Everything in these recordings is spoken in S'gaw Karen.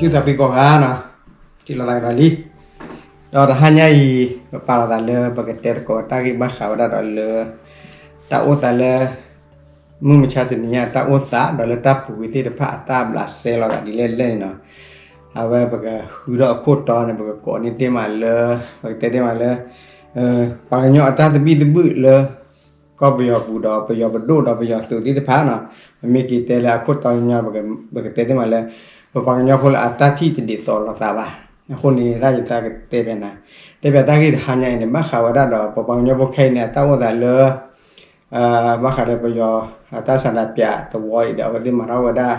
သုသးပ့ၤကီၢ်ဂၤနီၤ, ထံၣ်လိာ်သးကဒီးလံ. ဒီးတဟါညါအံၤ ပပာ်လီၤသးလၢပကတဲသကိးတၢ်ဂ့ၢ်ဘၣ်ဃးဝဲဒၣ်ဒီးလၢ တၢ်အိၣ်သးလၢ မုၢ်မဆါတနံၤညါတၢ်အိၣ်သး ဒီးလၢတၢ်ပူၤကွံာ်သ့ၣ်တဖၣ်အတၢ်ဘျးစဲလိာ်သးဒ်လဲၣ်လဲၣ်န့ၣ်နီၤ. အဝဲပကဃုထီၣ်အခိၣ်တီန့ၣ် ပကကိးန့ၢ်တ့ၢ်မးလၢ ပကတဲတ့ၢ်မးလၢ ပှၤကညီအတၢ်သဘံၣ်သဘုၣ်လၢ ကီၢ်ပယီၤပူၤဒီးပယီၤပဒိၣ်ဒီးပယီၤသုးသ့ၣ်တဖၣ်နီၤ. ပမ့ၢ်က့ၤတဲလၢအခိၣ်တီညီညီ ပကတဲတ့ၢ်မးလၢ ပပှၤကညီဖိလၢအတၢ်ထံၣ်တဒ်သိးလိာ်သးဘၣ်. အဃိန့ၣ် တၢ်ယသးကတဲဘၣ်နၤ, တဲဘၣ်တၢ်ဂ့ၢ်တဟါညါအံၤန့ၣ် ဘၣ်ဃးဝဲဒၣ်ဒီး ပပှၤကညီဖိခဲအံၤန့ၣ် အတၢ်အိၣ်သးလၢ ဘၣ်ဃးဒီးပယီၤအတၢ်ဆန္ဒပြသဝီအံၤဒီး အဝဲသ့ၣ်မၤထီၣ်ဝဲဒၣ်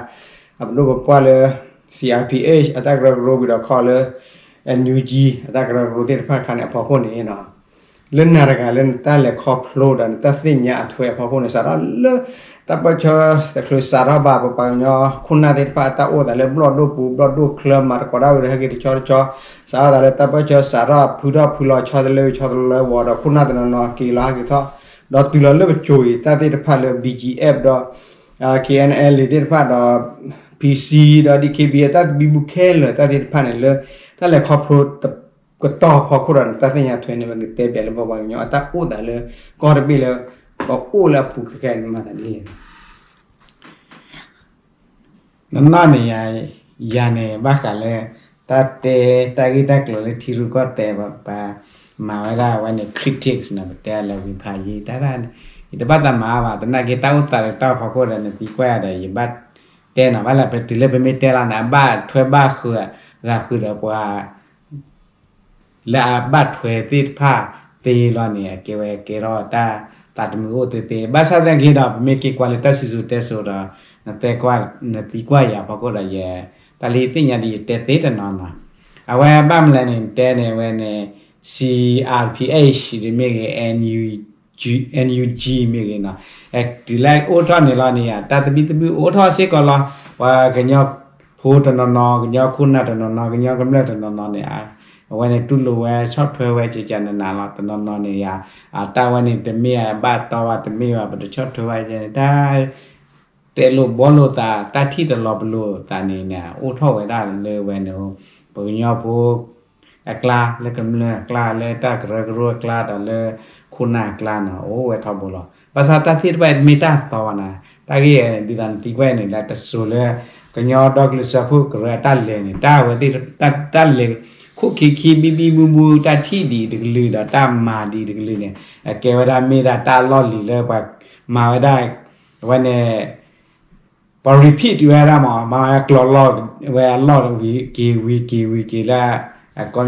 အပဒိၣ်ပပှၢ်လၢ C R P H အတၢ်ကရၢကရိဝံၤဒီးခီလၢ N U G အတၢ်ကရၢကရိသ့ၣ်တဖၣ်တခါန့ၣ်အဖီခိၣ်န့ၣ်နီၤ, လၢနၤတဂၤလၢနတၢ်လဲၤခီဖျိဒီးနတၢ်သ့ၣ်ညါအထွဲအဖီခိၣ်န့ၣ် စးထီၣ်လၢ တၢ်ပၢၢ်ဆၢတချုးစးထီၣ်ဘၣ် ပပှၤကညီခိၣ်နၢ်သ့ၣ်တဖၣ်အတၢ်အိၣ်သးလၢဘျီၣ်ဒိၣ်ပူၤ ဘျီၣ်ဒိၣ်ချၢ မၤသကိးတၢ်ဝံၤဒီးဟဲက့ၤတဆီတဆီ, စးထီၣ်သးလၢတၢ်ပၢၢ်ဆၢစးထီၣ်ဖုထီၣ်ဖုလီၤဆီတလဲဝံၤဆီတလဲဝီၤဒီး ခိၣ်နၢ်တနီၤနီၤက့ၤလီၤဟဲက့ၤထီၣ်, ဒီးတုၤလီၤလၢပစိၤအံၤ တၢ်သ့ၣ်တဖၣ်လၢ B G F ဒီး K N L A သ့ၣ်တဖၣ်ဒီး P C ဒီး D K B A တၢ်သဘံၣ်သဘုၣ်ခဲလၢာ်တၢ်သ့ၣ်တဖၣ်န့ၣ်လၢ တၢ်လဲၤခီဖျိ ကတီၢ်ဖီခိၣ်ဒီးနတၢ်သ့ၣ်ညါထွဲန့ၣ် ပကတဲပျးလၢပပှၤကညီအတၢ်အိၣ်သးလၢ ကီၢ်တဘ့ၣ်လၢ ပအိၣ်လၢအပူၤခဲခဲန့ၣ် မၤသးဒ်လဲၣ်. နနီၢ်န့ၣ် ယၤန့ၣ် ဘၣ်ဃးလၢ တၢ်တဲ တၢ်ဂ့ၢ်တၢ်ကျိၤလၢထံရူၢ်ကီၢ်သဲး ပမၤဝဲဒၣ်ဝဲန့ၣ် critics နီၤ ပတဲလၢဝံဖးယံၤ တၢ် ယတဘၣ်သးမၤအါဘၣ် သနာ်က့တၢ်အိၣ်သးလၢတၢ်ဖီခိၣ်ဒီး နသံကွၢ်ယၤဒီး ယဘၣ်တဲနီၤ ဘၣ်လၢပတုၤလၢပမ့ၢ်တဲလီၤန့ၣ် အဘၣ်ထွဲဘၣ်ဃုာ် ဂၤဃုာ်ဒီးပှၤ လၢအဘၣ်ထွဲသ့ၣ်တဖၣ်သ့လီၤန့ၣ် အကဲဝဲကဲထီၣ်တၢ်သးတမုာ်အိၣ်သ့သ့ ဘၣ်ဆၣ်သနာ်က့ဒီး ပမ့ၢ်က့ၤကွၢ်လၢတၢ်စံၣ်စိၤတဲစိၤဒီး နတဲကွၢ် နသံကွၢ်ယၤဖီခိၣ်ဒီးယဲ တၢ်လၢယသ့ၣ်ညါဒီးယတဲသ့တနီၤနီၤ အဝဲဘၣ်မနုၤလဲၣ်န့ၣ် တဲန့ၣ်ဝဲန့ၣ် C R P H ဒ်မ့ၢ်ဂ့ၤ N U G မ့ၢ်ဂ့ၤနီၤ တုၤလၢအိၣ်ထီၣ်န့ၣ်လီၤန့ၣ် တၢ်သဘံၣ်သဘုၣ်အိၣ်ထီၣ်စ့ၢ်ကီးလီၤ ပှၤကညီဖိတနီၤနီၤ ကညီခိၣ်နၢ်တနီၤနီၤ ကညီကမျၢၢ်တနီၤနီၤန့ၣ် အဝဲန့ၣ်တူၢ်လိာ်ဝဲ ဆီၣ်ထွဲဝဲကကနနၤလီၤ တနီၤနီၤန့ၣ်ယါ အတၢ်ဝဲန့ၣ်တမ့ၢ်အဘၣ်တီဘၣ် တမ့ၢ်ဘၣ် ပတဆီၣ်ထွဲဘၣ်န့ၣ် တၢ် တဲလိာ်ဘှီလိာ်သး တၢ်ထံၣ်တလီၤပလိာ်သးန့ၣ်န့ၣ် အိၣ်ထီၣ်ဝဲဒၣ်လၢဝဲန့ၣ် ပှၤကညီဖိအကျါ လၢကမျၢၢ်အကျါ လၢတၢ်ကရၢကရိအကျါ ဒီးလၢခိၣ်နၢ်အကျါန့ၣ် အိၣ်ဝဲထီဘိလီၤ. ဘၣ်ဆၣ်တၢ်သ့ၣ်တဖၣ်မ့ၢ်တၢ်သီဘၣ်န့ၣ် တၢ်ဂ့ၢ်ဒ်သိးနသံကွၢ်န့ၣ် လၢတစိၤလၢ ကညီဒီကလုာ်စၢဖှိၣ်ကရၢအတၢ်လဲၤန့ၣ် တၢ်ဝဲသ့ၣ် တၢ်လဲၤ ခိၣ်ခံခံ ဘံဘံဘူဘူ တၢ်ထံၣ်ဒ်အံၤတကလုာ်ဒီးတၢ်မၤဒ်အံၤတကလုာ်န့ၣ် အကဲဝဲဒၣ်မ့ၢ်ဒၣ်တၢ်အလီၢ်လံၤလၢပှၤမၤဝဲဒၣ် အဝဲန့ၣ် ပှၤ repeat ဝဲဒၣ်မး မၤဝဲကျိၤလီၢ်ဝံၤက့ၤ ဝံၤက့ၤ ဝံၤက့ၤလၢ အခီပညီတအိၣ်ဒီးတၢ် ဝဲ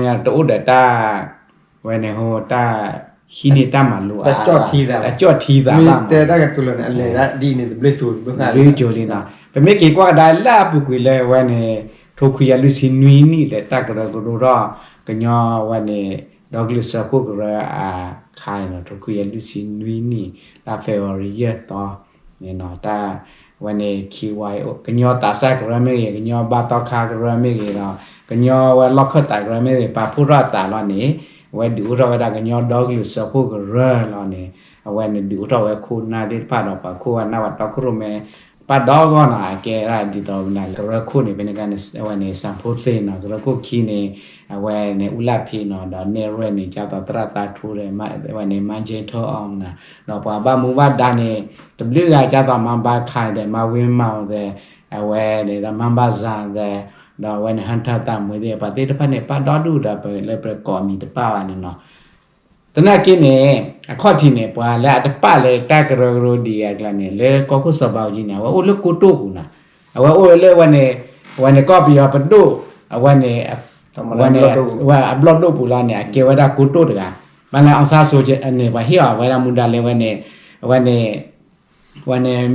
န့ၣ်ဟိ တၢ်ဟံးန့ၢ်တၢ်မၤလိာ် တၢ်ကၠီၣ်ထံသးဘၣ် တၢ်ကၠီၣ်ထံသးဘၣ်မး တဲတၢ်ကတိၤလၢန့ၣ် အလဲၤဒၣ်ဒ်န့ၣ် တဘျုးကၠိၤလံ တဘျုးဃာ်လံ တဘျုးကၠိၤလံနီၤ ပမ့ၢ်က့ၤကွၢ်ကဒါလၢအပူၤကွံာ်လၢဝဲန့ၣ် ထိခွံကယၤလွံၢ်ဆံနွံနံၣ်လၢတၢ်ကရၢကရိထီၣ် ကညီဝဲန့ၣ် ဒီကလုာ်စၢဖှိၣ်ကရၢအခါန့ၣ်နီၤ ထိခွံကယၤလွံၢ်ဆံနွံနံၣ် လါ February ယဲၢ်သီန့ၣ်နီၤ တၢ်ဝဲန့ၣ် ခံဝါ ကညီသးစၢ်ကရၢမ့ၢ်ဂ့ၤ ကညီဘါသီခါကရၢမ့ၢ်ဂ့ၤဒီး ကညီဝဲလီၢ်ခၢၣ်သးကရၢမ့ၢ်ဂ့ၤ ပာ်ဖှိၣ်ထီၣ်အသးလီၤန့ၣ် အဝဲဒုးအိၣ်ထီၣ်ဝဲဒၣ်ကညီဒီကလုာ်စၢဖှိၣ်ကရၢလီၤန့ၣ် အဝဲန့ၣ်ဒုးအိၣ်ထီၣ်ဝဲခိၣ်နၢ်သ့ၣ်တဖၣ်ဒီး ပှၤခိၣ်ဝဲနၢ်ဝဲတီခိၣ်ရိၣ်မဲ ပၣ်ဒီဂီၢ်နီၤ အကဲဒၣ်ဒ်သိးဝဲဒၣ်လၢ ကရၢခိၣ်န့ၣ် ဖဲန့ၣ်အခါန့ၣ် အဝဲန့ၣ် စၣ်ဖိသ့ၣ်နီၤ ကရၢခိၣ်ခံန့ၣ် အဝဲန့ၣ် အူလၣ်ဖံးနီၤ ဒီးနဲၣ်ရွဲၣ်န့ၣ် ကၢ်သိးသရၣ်သးထူဒီး အဝဲန့ၣ် မါကၠ့ထၢအီၤနီၤ ဒီးပှၤဘၣ်မူဘၣ်ဒါန့ၣ် တဘျုးဂၤကၢ်သိး မါဘါခါဒီး မါဝ့မၤဒီး အဝဲန့ၣ်ဒီး မါဘၣ်စၢ်ဒီး ဒီးအဝဲန့ၣ် ဟၢထၢသးမွ့သ့ၣ် ပှၤသ့ၣ်တဖၣ်န့ၣ် ပၣ်ဒီဒူၣ်ဒီး ပလၢပကိးမံၤတပၣ်ဘၣ်န့ၣ်နီၤ သနာ်က့န့ၣ် အခီၣ်ထံးန့ၣ် ပှၤလၢအတပာ်လၢတၢ်ကရၢကရိဒ်အံၤအကျါန့ၣ် လၢကီၢ်ခိၣ်စီၤဘးအူကၠံန့ၣ် အဝဲအိၣ်လၢကိတိၢ်ပူၤနီၤ အဝဲအိၣ်လၢဝဲန့ၣ် ဝဲန့ၣ်ကီၢ်ပယီၤပဒိၣ် အဝဲန့ၣ် ဝဲအဘျီၣ်ဒိၣ်ပူၤလီၤန့ၣ် အကဲဝဲဒၣ်ကိတိၢ်တဂၤ မ့ၢ်လၢ အောင်ဆန်းစုကြည် န့ၣ် ပှၤဟ့ၣ်အီၤဝဲဒၣ်မူဒါလၢဝဲန့ၣ် အဝဲန့ၣ် ဝဲန့ၣ်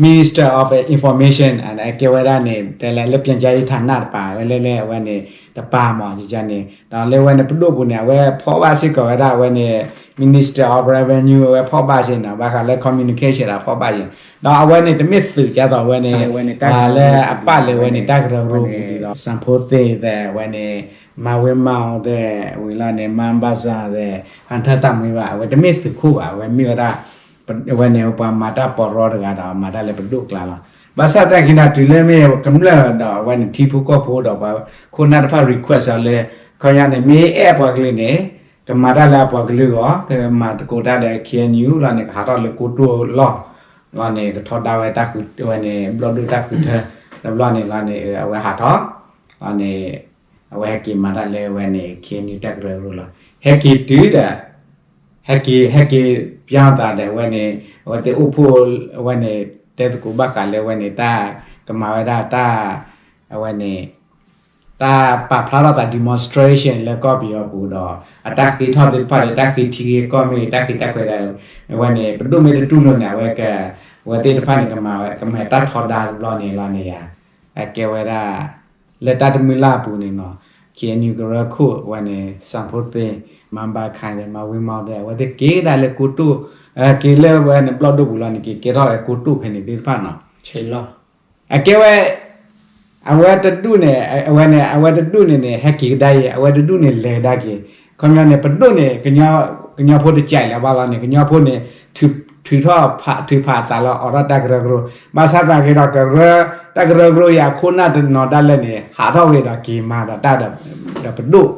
Minister of Information အကဲဝဲဒၣ်န့ၣ် တဲလၢ ပြန်ကြားရေးဌာနတပၤ ဝဲလၢလၢအဝဲန့ၣ် တပၤမး န့ၣ် ဒီးလၢဝဲန့ၣ်ပဒိၣ်ပူၤန့ၣ် အဝဲဖီၣ်ဘၣ်စ့ၢ်ကီးဝဲဒၣ် အဝဲန့ၣ် Minister of Revenue အဝဲဖီၣ်ဘၣ်စ့ၢ်နီၤ ဘၣ်ဃးလၢ communication အဖီၣ်ဘၣ်စ့ၢ် ဒီးအဝဲန့ၣ် တမ့ၢ်သုးကၢ်သိးဝဲန့ၣ် လၢအပာ်လၢဝဲန့ၣ် တၢ်ကရၢကရိပူၤဒ်သိး စၣ်ဖိသ့ၣ်သဲး ဝဲန့ၣ် မါဝ့မၤအီၤသဲး ဝံၤလီၤန့ၣ် မါဘၣ်စၢ်သဲး ဟၢထၢသးမွ့ဘၣ် အဝဲတမ့ၢ်သုးခိၣ်ဘၣ် အဝဲမ့ၢ်ဝဲဒၣ် အဝဲန့ၣ် ပှၤမၤတၢ်ပီးရီတဂၤဒီး မၤတၢ်လၢပဒိၣ်ကျါလီၤ. ဘၣ်ဆၣ်သနာ်က့ဒီး တုၤလၢမ့ၢ်ကမျၢၢ်ဒီးအဝဲန့ၣ် ထံဖိကီၢ်ဖိဒီးပှၤခိၣ်နၢ်တဖၣ် request အီၤလၢ ခီပညီန့ၣ် မ့ၢ်အဲၣ်ပှၤကလုာ်န့ၣ် ကမၤတၢ်လၢအပှၤကလုာ်အဂီၢ်, ကမၤသကိးတၢ်ဒီး K N U လီၤန့ၣ် ကဟးထီၣ်လၢကိတိာ်လီၢ်, လီၤန့ၣ် ကထီဒါဝဲတၢ်ဃုဝဲန့ၣ် ဘျီၣ်ဒိၣ်တၢ်ဃုထၢ, တဘျီန့ၣ်လီၤန့ၣ် အဝဲဟးထီၣ်, လီၤန့ၣ် အဝဲဟဲက့ၤမၤတၢ်လၢအဝဲန့ၣ် K N U တၢ်ကရၢကရိလီၤ. ဟဲက့ၤတုၤဒီး ဟဲက့ၤ ဟဲက့ၤပျီသးဒီးအဝဲန့ၣ် အဝဲသ့ၣ်အိၣ်ဖှိၣ်အဝဲန့ၣ် တဲသကိးဘၣ်ဃးလၢအဝဲန့ၣ် တၢ်ကမၤဝဲဒၣ်တၢ် အဝဲန့ၣ် တၢ်ပာ်ဖျါထီၣ်သး demonstration လၢကီၢ်ပယီၤပူၤဒီး အတၢ်ဃ့ထီၣ်သ့ၣ်တဖၣ်န့ၣ် တၢ်ဃ့ထံဃ့ကီၢ်မ့ၢ်ဂ့ၤ တၢ်ဃ့တၢ်ခွဲးဒီး အဝဲန့ၣ် ပဒိၣ်မ့ၢ်တတူၢ်လိာ်န့ၣ် အဝဲက အဝဲသ့ၣ်တဖၣ်န့ၣ် ကမၤဝဲ ကမၤတၢ်ထီဒါတဘျီန့ၣ်လီၤန့ၣ်ယၤ အကဲဝဲဒၣ် လၢတၢ်တမုၢ်လၢ်အပူၤန့ၣ်နီၤ K N U ကရၢခိၣ် အဝဲန့ၣ် စၣ်ဖိသ့ၣ် မၤဘၣ်ခါဒီး မၤဝံၤမီၢ်ဒီး အဝဲသ့ၣ်က့ၤဒၣ်လၢကိတိာ် က့ၤလၢအဝဲန့ၣ် ဘျီၣ်ဒိၣ်ပူၤလီၤန့ၣ် က့ၤကဲထီၣ်ဝဲကိတိာ်ဖဲန့ၣ်သ့ၣ်တဖၣ်နီၤ အကဲဝဲ အဝဲတဒူၣ်န့ၣ် အဝဲန့ၣ် အဝဲတဒူၣ်န့ၣ်န့ၣ် ဟဲက့ၤကဒါအံၤ အဝဲတဒူၣ်န့ၣ်လဲၤကဒါက့ၤ ခီပညီန့ၣ် ပဒိၣ်န့ၣ် ကညီဖိတကးလၢၤဘၣ်လီၤန့ၣ် ကညီဖိန့ၣ် ထုးထီၣ်ဖး ထုးဖးအသးလီၤ အိးထီၣ်တၢ်ကရၢကရိ ဘၣ်ဆၣ်သနာ်က့ဒီး ကရၢ တၢ်ကရၢကရိအံၤအခိၣ်နၢ်တနီၤဒၣ်လဲာ်န့ၣ် ဟးထီၣ်ဝဲဒီးက့ၤမၤဒီးတၢ်ဒီးပဒိၣ်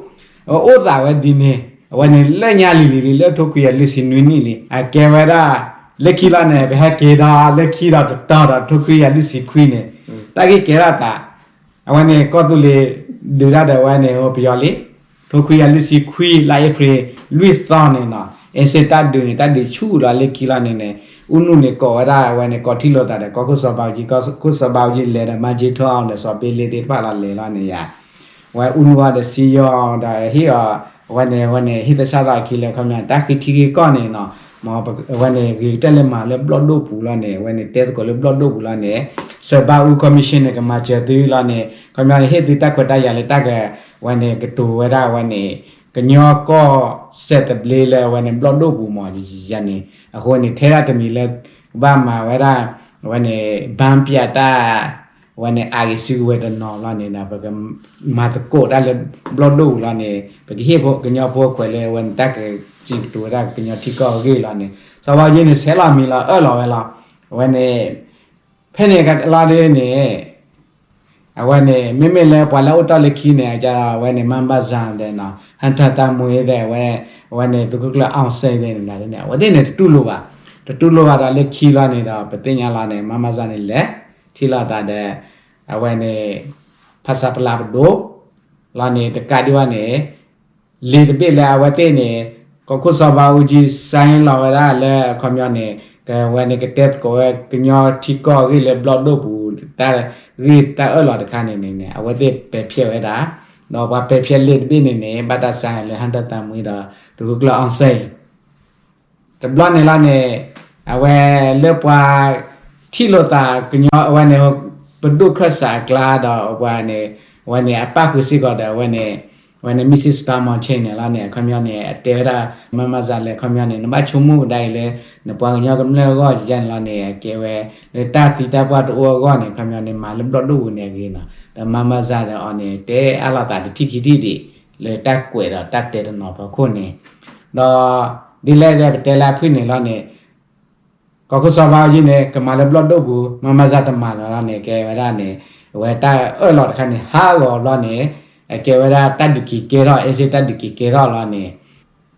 အအိၣ်သးဝဲဒ်န့ၣ် အဝဲန့ၣ်လၢညါလံၤလံၤလံၤ လၢထိခွံကယၤလွံၢ်ဆံနွံနံၣ်လံ အကဲဝဲဒၣ် လၢခံလီၤန့ၣ် ပဟဲက့ၤဒီးလၢခံဒီးတတီၤဒီး ထိခွံကယၤလွံၢ်ဆံခွံန့ၣ် တၢ်ဂ့ၢ်ကဲထီၣ်သး အဝဲန့ၣ် ကီၢ်သူလ့ၤဒုးတၢ်ဒီးအဝဲန့ၣ် ပယီၤလံ ထိခွံကယၤလွံၢ်ဆံခွံ လါအ့ဖြ့ၣ် လွံၢ်သီန့ၣ်နီၤ အ့စ့ၣ်တၢ်ဒုးန့ၣ် တၢ်ဒုးဆူၣ်လီၤလၢခံလီၤန့ၣ်န့ၣ် အူနူၣ်န့ၣ်ကိးဝဲဒၣ်အဝဲန့ၣ် ကိးထံၣ်လိာ်သးဒီး ကီၢ်ခိၣ်စီၤဘးအူကၠံ ကီၢ်ခိၣ်စီၤဘးအူကၠံလဲၤဒီး မါကၠ့ထီၣ်အီၤဒီး စီၤဘ့လ့သ့ၣ်တဖၣ်လီၤလဲၤလီၤန့ၣ်ယၤ ဝဲအူနူၣ်အီၤဒီးစံယီၤဒီးဟ့ၣ်အီၤ အဝဲန့ၣ် အဝဲန့ၣ် ဟ့ၣ်သဆၣ်ထီၣ်အခံလၢခီပညီ တၢ်ဃ့ထံဃ့ကီၢ်န့ၣ်နီၤ မ့ၢ်အဝဲန့ၣ် ဂ့ၤကတၢၢ်လၢမၤလၢဘျီၣ်ဒိၣ်ပူၤလီၤန့ၣ် အဝဲန့ၣ် တဲသကိးလၢဘျီၣ်ဒိၣ်ပူၤလီၤန့ၣ် စီၤဘးအူ commission န့ၣ် ကမၤစၢၤသုလီၤန့ၣ် ခီပညီန့ၣ် ဟ့ၣ်သုတၢ်ခွဲးတၢ်ယာ်လၢတၢ်က ဝဲန့ၣ် ကတိၤဝဲဒၣ်ဝဲန့ၣ် ကညီကီၢ်စဲးသဘျ့လၢအဝဲန့ၣ်ဘျီၣ်ဒိၣ်ပူၤမ့ၢ်ယၤန့ၣ် အဃိန့ၣ် ထဲဒၣ်တမံၤလၢ ကဘၣ်မၤဝဲဒၣ် အဝဲန့ၣ် ဘၣ်ပျးတၢ် အဝဲန့ၣ် အဂ့ၤစုကဝဲၤတနီၤလီၤန့ၣ်ဒီး ပကမၤသကိးတၢ်လၢဘျီၣ်ဒိၣ်ပူၤလီၤန့ၣ် ပကဟ့ၣ်ဖိကညီဖိခွဲးလၢအဝဲန့ၣ် တၢ်ကစံးကတိၤဝဲဒၣ်ကညီထံကီၢ်အဂ့ၢ်လီၤန့ၣ် စီၤဘးအူကၠံန့ၣ် ဆဲးလီၤမံၤလီၤအၢၣ်လီၤဝဲလီၤ အဝဲန့ၣ် ဖဲန့ၣ်ကလီၤဒ်န့ၣ် အဝဲန့ၣ် မ့မ့ၢ်လၢပှၤလၢအအိၣ်တ့ၢ်လၢခံန့ၣ် အကဒီး အဝဲန့ၣ် မါဘၣ်စၣ်ဒီး ဟၣ်ထၢၣ်သးမှံသ့ၣ် အဝဲ အဝဲန့ၣ် သုးခိၣ်ကျၢၢ်အီၣ်စ့ၣ်သ့ၣ်န့ၣ် အဝဲသ့ၣ်န့ၣ် တတူၢ်လိာ်ဘၣ် တတူၢ်လိာ်ဘၣ်ဒီးလၢခံလီၤန့ၣ်ဒီး ပသ့ၣ်ညါလီၤန့ၣ် မါဘၣ်စၣ်န့ၣ်လဲၤ ထံၣ်လိာ်သးဒီး အဝဲန့ၣ် ဖဆပလ ပဒိၣ် လီၤန့ၣ် တကးဒံးဘၣ်န့ၣ် လံာ်တဘ့ၣ်လၢအဝဲသ့ၣ်န့ၣ် ကီၢ်ခိၣ်စီၤဘးအူကၠံ sign လီၤဝဲဒၣ်လၢအခီပညီန့ၣ် ကဝဲန့ၣ် ကတဲသကိးဝဲကညီထံကီၢ်အဂ့ၢ်လၢဘျီၣ်ဒိၣ်ပူၤ တၢ်ဂ့ၢ်တၢ်အၢၣ်လီၤတခါန့ၣ်န့ၣ် အဝဲသ့ၣ်ပဲာ်ဖျဲးဝဲဒၣ် ဒီးပှၤပဲာ်ဖျဲးလံာ်တဘ့ၣ်န့ၣ်န့ၣ် ဘၣ်တၢ် sign လၢ ဟၣ်ထၢၣ်သးမှံဒီး သုးခိၣ်ကျၢၢ်အီၣ်စ့ၣ် တဘျီန့ၣ်လီၤန့ၣ် အဝဲလၢပှၤထံၣ်လိာ်သးကညီအဝဲန့ၣ် ပဒိၣ်ခၢၣ်စးအကျါဒီးပှၤန့ၣ် အဝဲန့ၣ် အပၣ်ဃုာ်စ့ၢ်ကီးဒီး အဝဲန့ၣ် အဝဲန့ၣ် Missus Ba Maung Chain န့ၣ်လီၤန့ၣ် အခီပညီန့ၣ် အတဲဝဲဒၣ် မါဘၣ်စၣ်လဲၣ် အခီပညီန့ၣ် နဘၣ်ဆိကမိၣ်ကဒါအံၤလၢ နပှၤကညီကမျၢၢ်အဂီၢ်ယၤန့ၣ်လီၤန့ၣ် အကဲဝဲ လၢတၢ်သံတၢ်ပှၢ်တအိၣ်အဂီၢ်န့ၣ် အခီပညီန့ၣ် မၤလၢဘျီၣ်ဒိၣ်ပူၤန့ၣ်အဂ့ၢ်နီၤ ဒီးမါဘၣ်စၣ်ဒီးအီၤန့ၣ် တဲအါလိာ်သးတထံၣ်ခံထံၣ်ဒံး လၢတၢ်ကွဲးဒီးတၢ်တဲတနီၤဖီခိၣ်န့ၣ် ဒီး ဒ်လဲၣ်ဒ်ပတဲလၢအဖုၣ်န့ၣ်လီၤန့ၣ် ကီၢ်ခိၣ်စီၤဘးအူကၠံန့ၣ် ကမၤလၢဘျီၣ်ဒိၣ်ပူၤ မါဘၣ်စၣ်တမၤလီၤလီၤန့ၣ် ကဲဝဲဒၣ်န့ၣ် အဝဲတၢ်အၢၣ်လီၤတခါန့ၣ် ဟးဂီၤဘျီန့ၣ် အကဲဝဲဒၣ်တၢ်ဒုးက့ၤကဲထီၣ် အ့စ့ၣ်တၢ်ဒုးက့ၤကဲထီၣ်လီၤန့ၣ်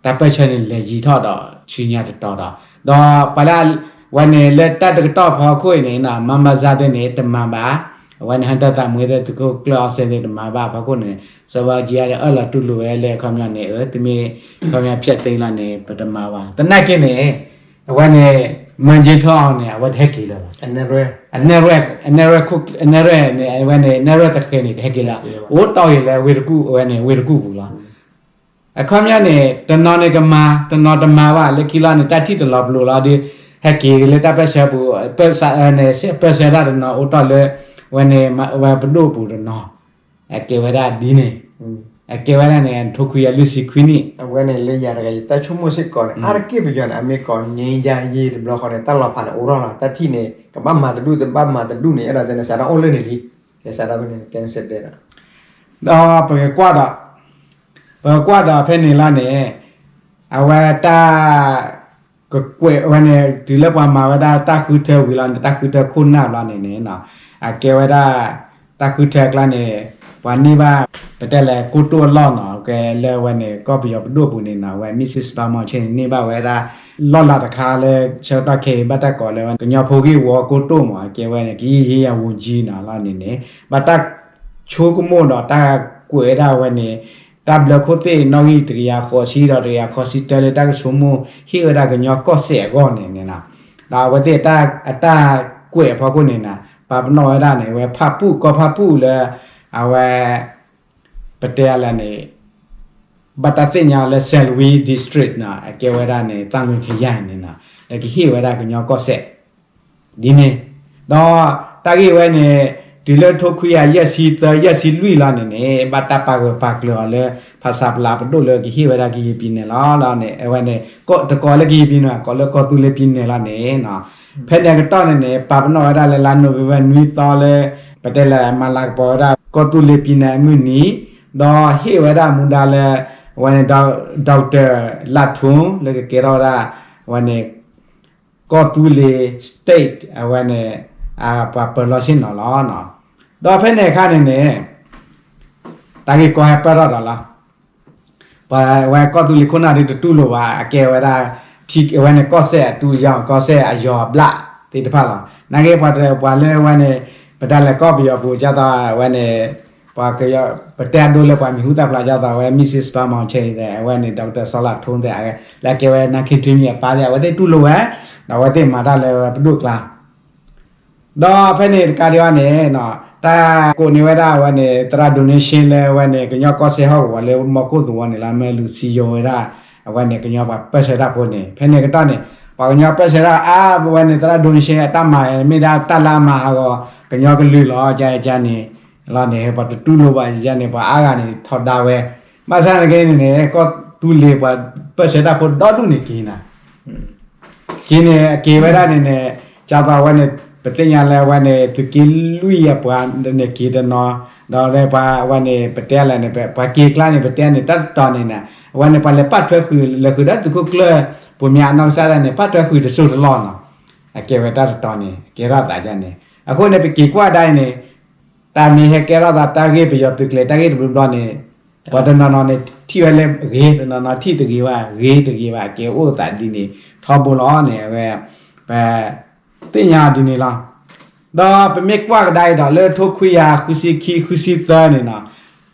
တၢ်ပၢၢ်ဆၢန့ၣ် လဲၤယံၤထီၣ်ဒီးဆူညါတတီၤဒီး ဒီးပှၤလၢ ဝဲန့ၣ်လၢတၢ်တကတီၢ်ဖီခိၣ်အံၤန့ၣ် မါဘၣ်စၣ်သ့ၣ်န့ၣ် တမၤဘၣ် အဝဲန့ၣ် ဟၢတၢ်သးမှံသ့ၣ် သုးခိၣ်ကျၢၢ်အီၣ်စ့ၣ်သ့ၣ်တမၤဘၣ်ဖီခိၣ်န့ၣ် စီၤဘးအူကၠံအံၤဒီးအၢၣ်လီၤတူၢ်လိာ်ဝဲလၢအခီပညီန့ၣ် အၢ သုမ့ၢ်ခီပညီဖျဲးသ့လီၤန့ၣ် ပတမၤဘၣ် သနာ်က့န့ၣ် အဝဲန့ၣ် မၢကၠ့ထီၣ်အီၤန့ၣ် အဝဲတဟဲက့ၤလၢၤဘၣ် အနဲၣ်ရွဲၣ် အနဲၣ်ရွဲၣ်န့ၣ် အဝဲန့ၣ် နဲၣ်ရွဲၣ်သဃဲၤန့ၣ် တဟဲက့ၤလၢၤ အိၣ်တီၢ်ဂ့ၤလၢဝ့ၢ်တကူၣ် အဝဲန့ၣ် ဝ့ၢ်တကူၣ်ပူၤလီၤ အခီပညီန့ၣ် တနီၤန့ၣ်ကမၤ တနီၤတမၤဘၣ် လၢခံလီၤန့ၣ် တၢ်ထံၣ်တလီၤပလိာ်လီၤဒီး ဟဲက့ၤလၢတၢ်ပၢၢ်ဆၢပူၤ ပၢၢ်ဆၢဒၣ်တနီၤ အိၣ်တီၢ်လၢ ဝဲန့ၣ် ဝဲပဒိၣ်ပူၤတနီၤ အကဲဝဲဒၣ်ဒ်န့ၣ် အကဲဝဲဒၣ်န့ၣ် ထိခွံကယၤလွံၢ်ဆံခွံနံၣ် အဝဲန့ၣ်လၢယၤတဂၤ ယတၢ်ဆိကမိၣ်စ့ၢ်ကီးန့ၣ် အါတက့ၢ်ပယီၤန့ၣ် အမ့ၢ်ကိး ငြိမ်းချမ်းရေး တဘျီဃီန့ၣ် တၢ်လီၤဖးန့ၣ် အိၣ်ထီၣ်လီၤ တၢ်ထံၣ်န့ၣ် ကဘၣ်မၤတဒူၣ် တဘၣ်မၤတဒူၣ်န့ၣ် အဲၣ်ဒိးတဲန့ၣ် စးထီၣ်အိၣ်လၢန့ၣ်လံ ကဲစးထီၣ်ဖဲန့ၣ် ကဲစဲးတဲဒီး ဒီးပကကွၢ်ဒီး ပကကွၢ်ဒီးဖဲန့ၣ်လီၤန့ၣ် အဝဲတၢ် ကကွဲးဝဲန့ၣ် တုၤလၢပှၤမၤဝဲဒၣ်တၢ်ဃုထၢဝံၤလီၤန့ၣ် တၢ်ဃုထၢခိၣ်နၢ်ဘျီန့ၣ်န့ၣ် အကဲဝဲဒၣ် တၢ်ဃုထၢအကျါန့ၣ် ပှၤန့ၢ်ဘၣ် ပတဲလဲၣ်ကိၣ်တိၣ်အလီၢ်နီၤ ကဲလၢဝဲန့ၣ် ကီၢ်ပယီၤပဒိၣ်ပူၤန့ၣ်နီၤ အဝဲ Missus Barmon Chin န့ၣ် န့ၢ်ဘၣ်ဝဲဒၣ် လီၢ်လၤတခါလၢ ဆၢကတီၢ်ခဲအံၤဘၣ်တၢ်ကိးလၢ ကညီဖိဂ့ၢ်ဝီကိၣ်တိၣ်မး အကဲဝဲန့ၣ် ကယံၢ်ယံၢ်ယၤဝူၤကံနီၤလီၤန့ၣ်န့ၣ် ဘၣ်တၢ်ဆိကမိၣ်ဒီးတၢ်ကွဲးဝဲဒၣ်ဝဲန့ၣ် တၢ်ဘျၢခိၣ်သ့ၣ်နီၣ်ဂံၢ်တကယၤဃိးဆံဒီးတကယၤဃိးဆံတၢလၢတၢ်ကဆိကမိၣ် ဟ့ၣ်ဝဲဒၣ်ကညီကီၢ်စဲၣ်အဂီၢ်န့ၣ်န့ၣ်နီၤ ဒီးအဝဲသ့ၣ်အတၢ်ကွဲးအဖီခိၣ်န့ၣ်နီၤ ပာ်ပနီၣ်ဝဲဒၣ်န့ၣ် အဝဲဖၣ်ပူၣ် ကီၢ်ဖၣ်ပူၣ်လၢ အဝဲ ပတဲလဲၣ်န့ၣ် ဘၣ်တၢ်သ့ၣ်ညါလၢ Salween District နီၤ အကဲဝဲဒၣ်န့ၣ် သၣ်မံခယၢၢ်န့ၣ်နီၤ လၢကဟ့ၣ်ဝဲဒၣ်ကညီကီၢ်စဲၣ် ဒ်န့ၣ် ဒီးတၢ်ဂ့ၢ်ဝဲန့ၣ် တုၤလၢထိခွံကယၤယဲၢ်ဆံသၢ ယဲၢ်ဆံလွံၢ်လီၤန့ၣ်န့ၣ် ဘၣ်တၢ်ပာ်ဂၢၢ်ပာ်ကျၢၤအီၤလၢ ဖၣ်ဆးပလးပဒိၣ်လၢကဟ့ၣ်ဝဲဒၣ်ကယံၢ်ပံၤနဲၣ်လီၤ လီၤန့ၣ် အဝဲန့ၣ် တကိးလၢကယံၢ်ပံၤနဲၣ် ကိးလၢကီၢ်သူလ့ၤပံၤနဲၣ်လီၤန့ၣ် ဖဲန့ၣ်အကတီၢ်န့ၣ်န့ၣ် ပာ်ပနီၣ်ဝဲဒၣ်လၢလါနိၣ်ဝ့ဘၢၣ်နွံသီလၢ ပတဲလဲၣ်မၤလၤကပီၤဝဲဒၣ် ကီၢ်သူလ့ၤပံၤနဲၣ်အမုၢ်နံၤ ဒီးဟ့ၣ်ဝဲဒၣ်မူဒါလၢ အဝဲန့ၣ် Doctor လးထူ လၢကကဲထီၣ်ဝဲဒၣ် အဝဲန့ၣ် ကီၢ်သူလ့ၤ state အဝဲန့ၣ် ပှၤပၢၤလီၢ်ဆ့ၣ်နီၤလီၤ. ဒီးဖဲန့ၣ်အခါန့ၣ်န့ၣ် တၢ်ဂ့ၢ်ကီဟဲပၢၢ်ထီၣ်ဒီးလီၤ. ပှၤဝဲကီၢ်သူလ့ၤခိၣ်နၢ်ဒုးတတူၢ်လိာ်ဘၣ် အကဲဝဲဒၣ် ထံအဝဲန့ၣ်ကီၢ်စဲၣ်အတူးယီၤ ကီၢ်စဲၣ်အယီၤအဘျၣ်သ့ၣ်တဖၣ်လီၤ. နာ်က့ပှၤတပှၤလၢဝဲန့ၣ် ပတၢ်လဲၤကီၢ်ပယီၤပူၤ ဒ်သိးဝဲန့ၣ် ပှၤကယီ ပတဲအဒိလၢပှၤမံၤဟူသၣ်ဖျါဒ်သိးဝဲ Missus Barmon Chin သ့ၣ် အဝဲန့ၣ် Doctor စီၤလးထူသ့ၣ် လၢအကဲဝဲ နါခ့ထွံမံၤအပၢ်သ့ၣ် အဝဲသ့ၣ်တူၢ်လိာ်ဝဲ ဒီးအဝဲသ့ၣ်မၤတၢ်လၢဝဲပဒိၣ်ကျါ ဒီးဖဲန့ၣ်တကးဒံးဘၣ်န့ၣ် တၢ်ကိးန့ၢ်ဝဲဒၣ်အဝဲန့ၣ် သရၣ် donation လၢအဝဲန့ၣ် ကညီကီၢ်စဲၣ်ဟီၣ်ကဝီၤလၢမီၢ်ကိၣ်သဝီန့ၣ်လီၤ မၢလူၤစံယိၤဝဲဒၣ် အဝဲန့ၣ် ကညီပှၤပၢၢ်ဆၢတၢ်ဖိန့ၣ် ဖဲန့ၣ်ကတီၢ်န့ၣ် ပှၤကညီပၢၢ်ဆၢတၢ်အါ အဝဲန့ၣ် သရၣ် donation အတၢ်မၤ မ့ၢ်ဒၣ်တၢ်လၢအမၤဟးဂီၤ ကညီကလုာ်လီၤ ကန့ၣ် လီၤန့ၣ် ပှၤတတူၢ်လိာ်ဘၣ်ယန့ၣ် ပှၤအါဂၤန့ၣ် ထီဒါဝဲ ဘၣ်ဆၣ်နာ်က့န့ၣ်န့ၣ် ကီၢ်သူလ့ၤပှၤပၢၢ်ဆၢတၢ်ဖိဒီဒူၣ်န့ၣ်က့ၤနၤ က့ၤန့ၣ် အက့ၤဝဲဒၣ်န့ၣ်န့ၣ် ဒ်သိးအဝဲန့ၣ် ပသ့ၣ်ညါလၢအဝဲန့ၣ် သုးက့လွံၢ်အပှၤန့ၣ်က့ၤတနီၤ ဒီးပှၤအဝဲန့ၣ် ပတဲလဲၣ်န့ၣ် ပှၤက့ၤကျါန့ၣ် ပတဲန့ၣ် တၢ်တတီၤန့ၣ်န့ၣ် အဝဲန့ၣ် ပှၤလဲၤပာ်ထွဲဃုာ် လဲၤဃုာ်ဒီးသုးခိၣ်ကျၢၢ် ပူၤမၠးအနီၢ်ကစၢ်ဒၣ်န့ၣ် ပာ်ထွဲဃုာ်တစိၢ်တလီၢ်နီၤ အကဲဝဲတၢ်တတီၤန့ၣ် ကဲထီၣ်သးယန့ၣ် အဃိန့ၣ် ပက့ၤကွၢ်ဒၣ်အံၤန့ၣ် တၢ်မ့ၢ်ဟဲကဲထီၣ်သးတၢ်ဂ့ၢ်ပယီၤသုးကျဲၤ တၢ်ဂ့ၢ်တဘျီဘျီန့ၣ် ပှၤတနီၤနီၤန့ၣ် ထံၣ်ဝဲလၢဂ့ၤ တနီၤနီၤထံၣ်တဂ့ၤဘၣ် ဂ့ၤတဂ့ၤဘၣ် အကဲအိၣ်သးဒ်န့ၣ် ထီဘိလီၤန့ၣ် အဝဲ ပ သ့ၣ်ညါဒ်န့ၣ်လီၤ. ဒီးပမ့ၢ်ကွၢ်ကဒါအံၤဒီး လၢထိခွံကယၤဃုဆံခံ ဃုဆံသၢန့ၣ်နီၤ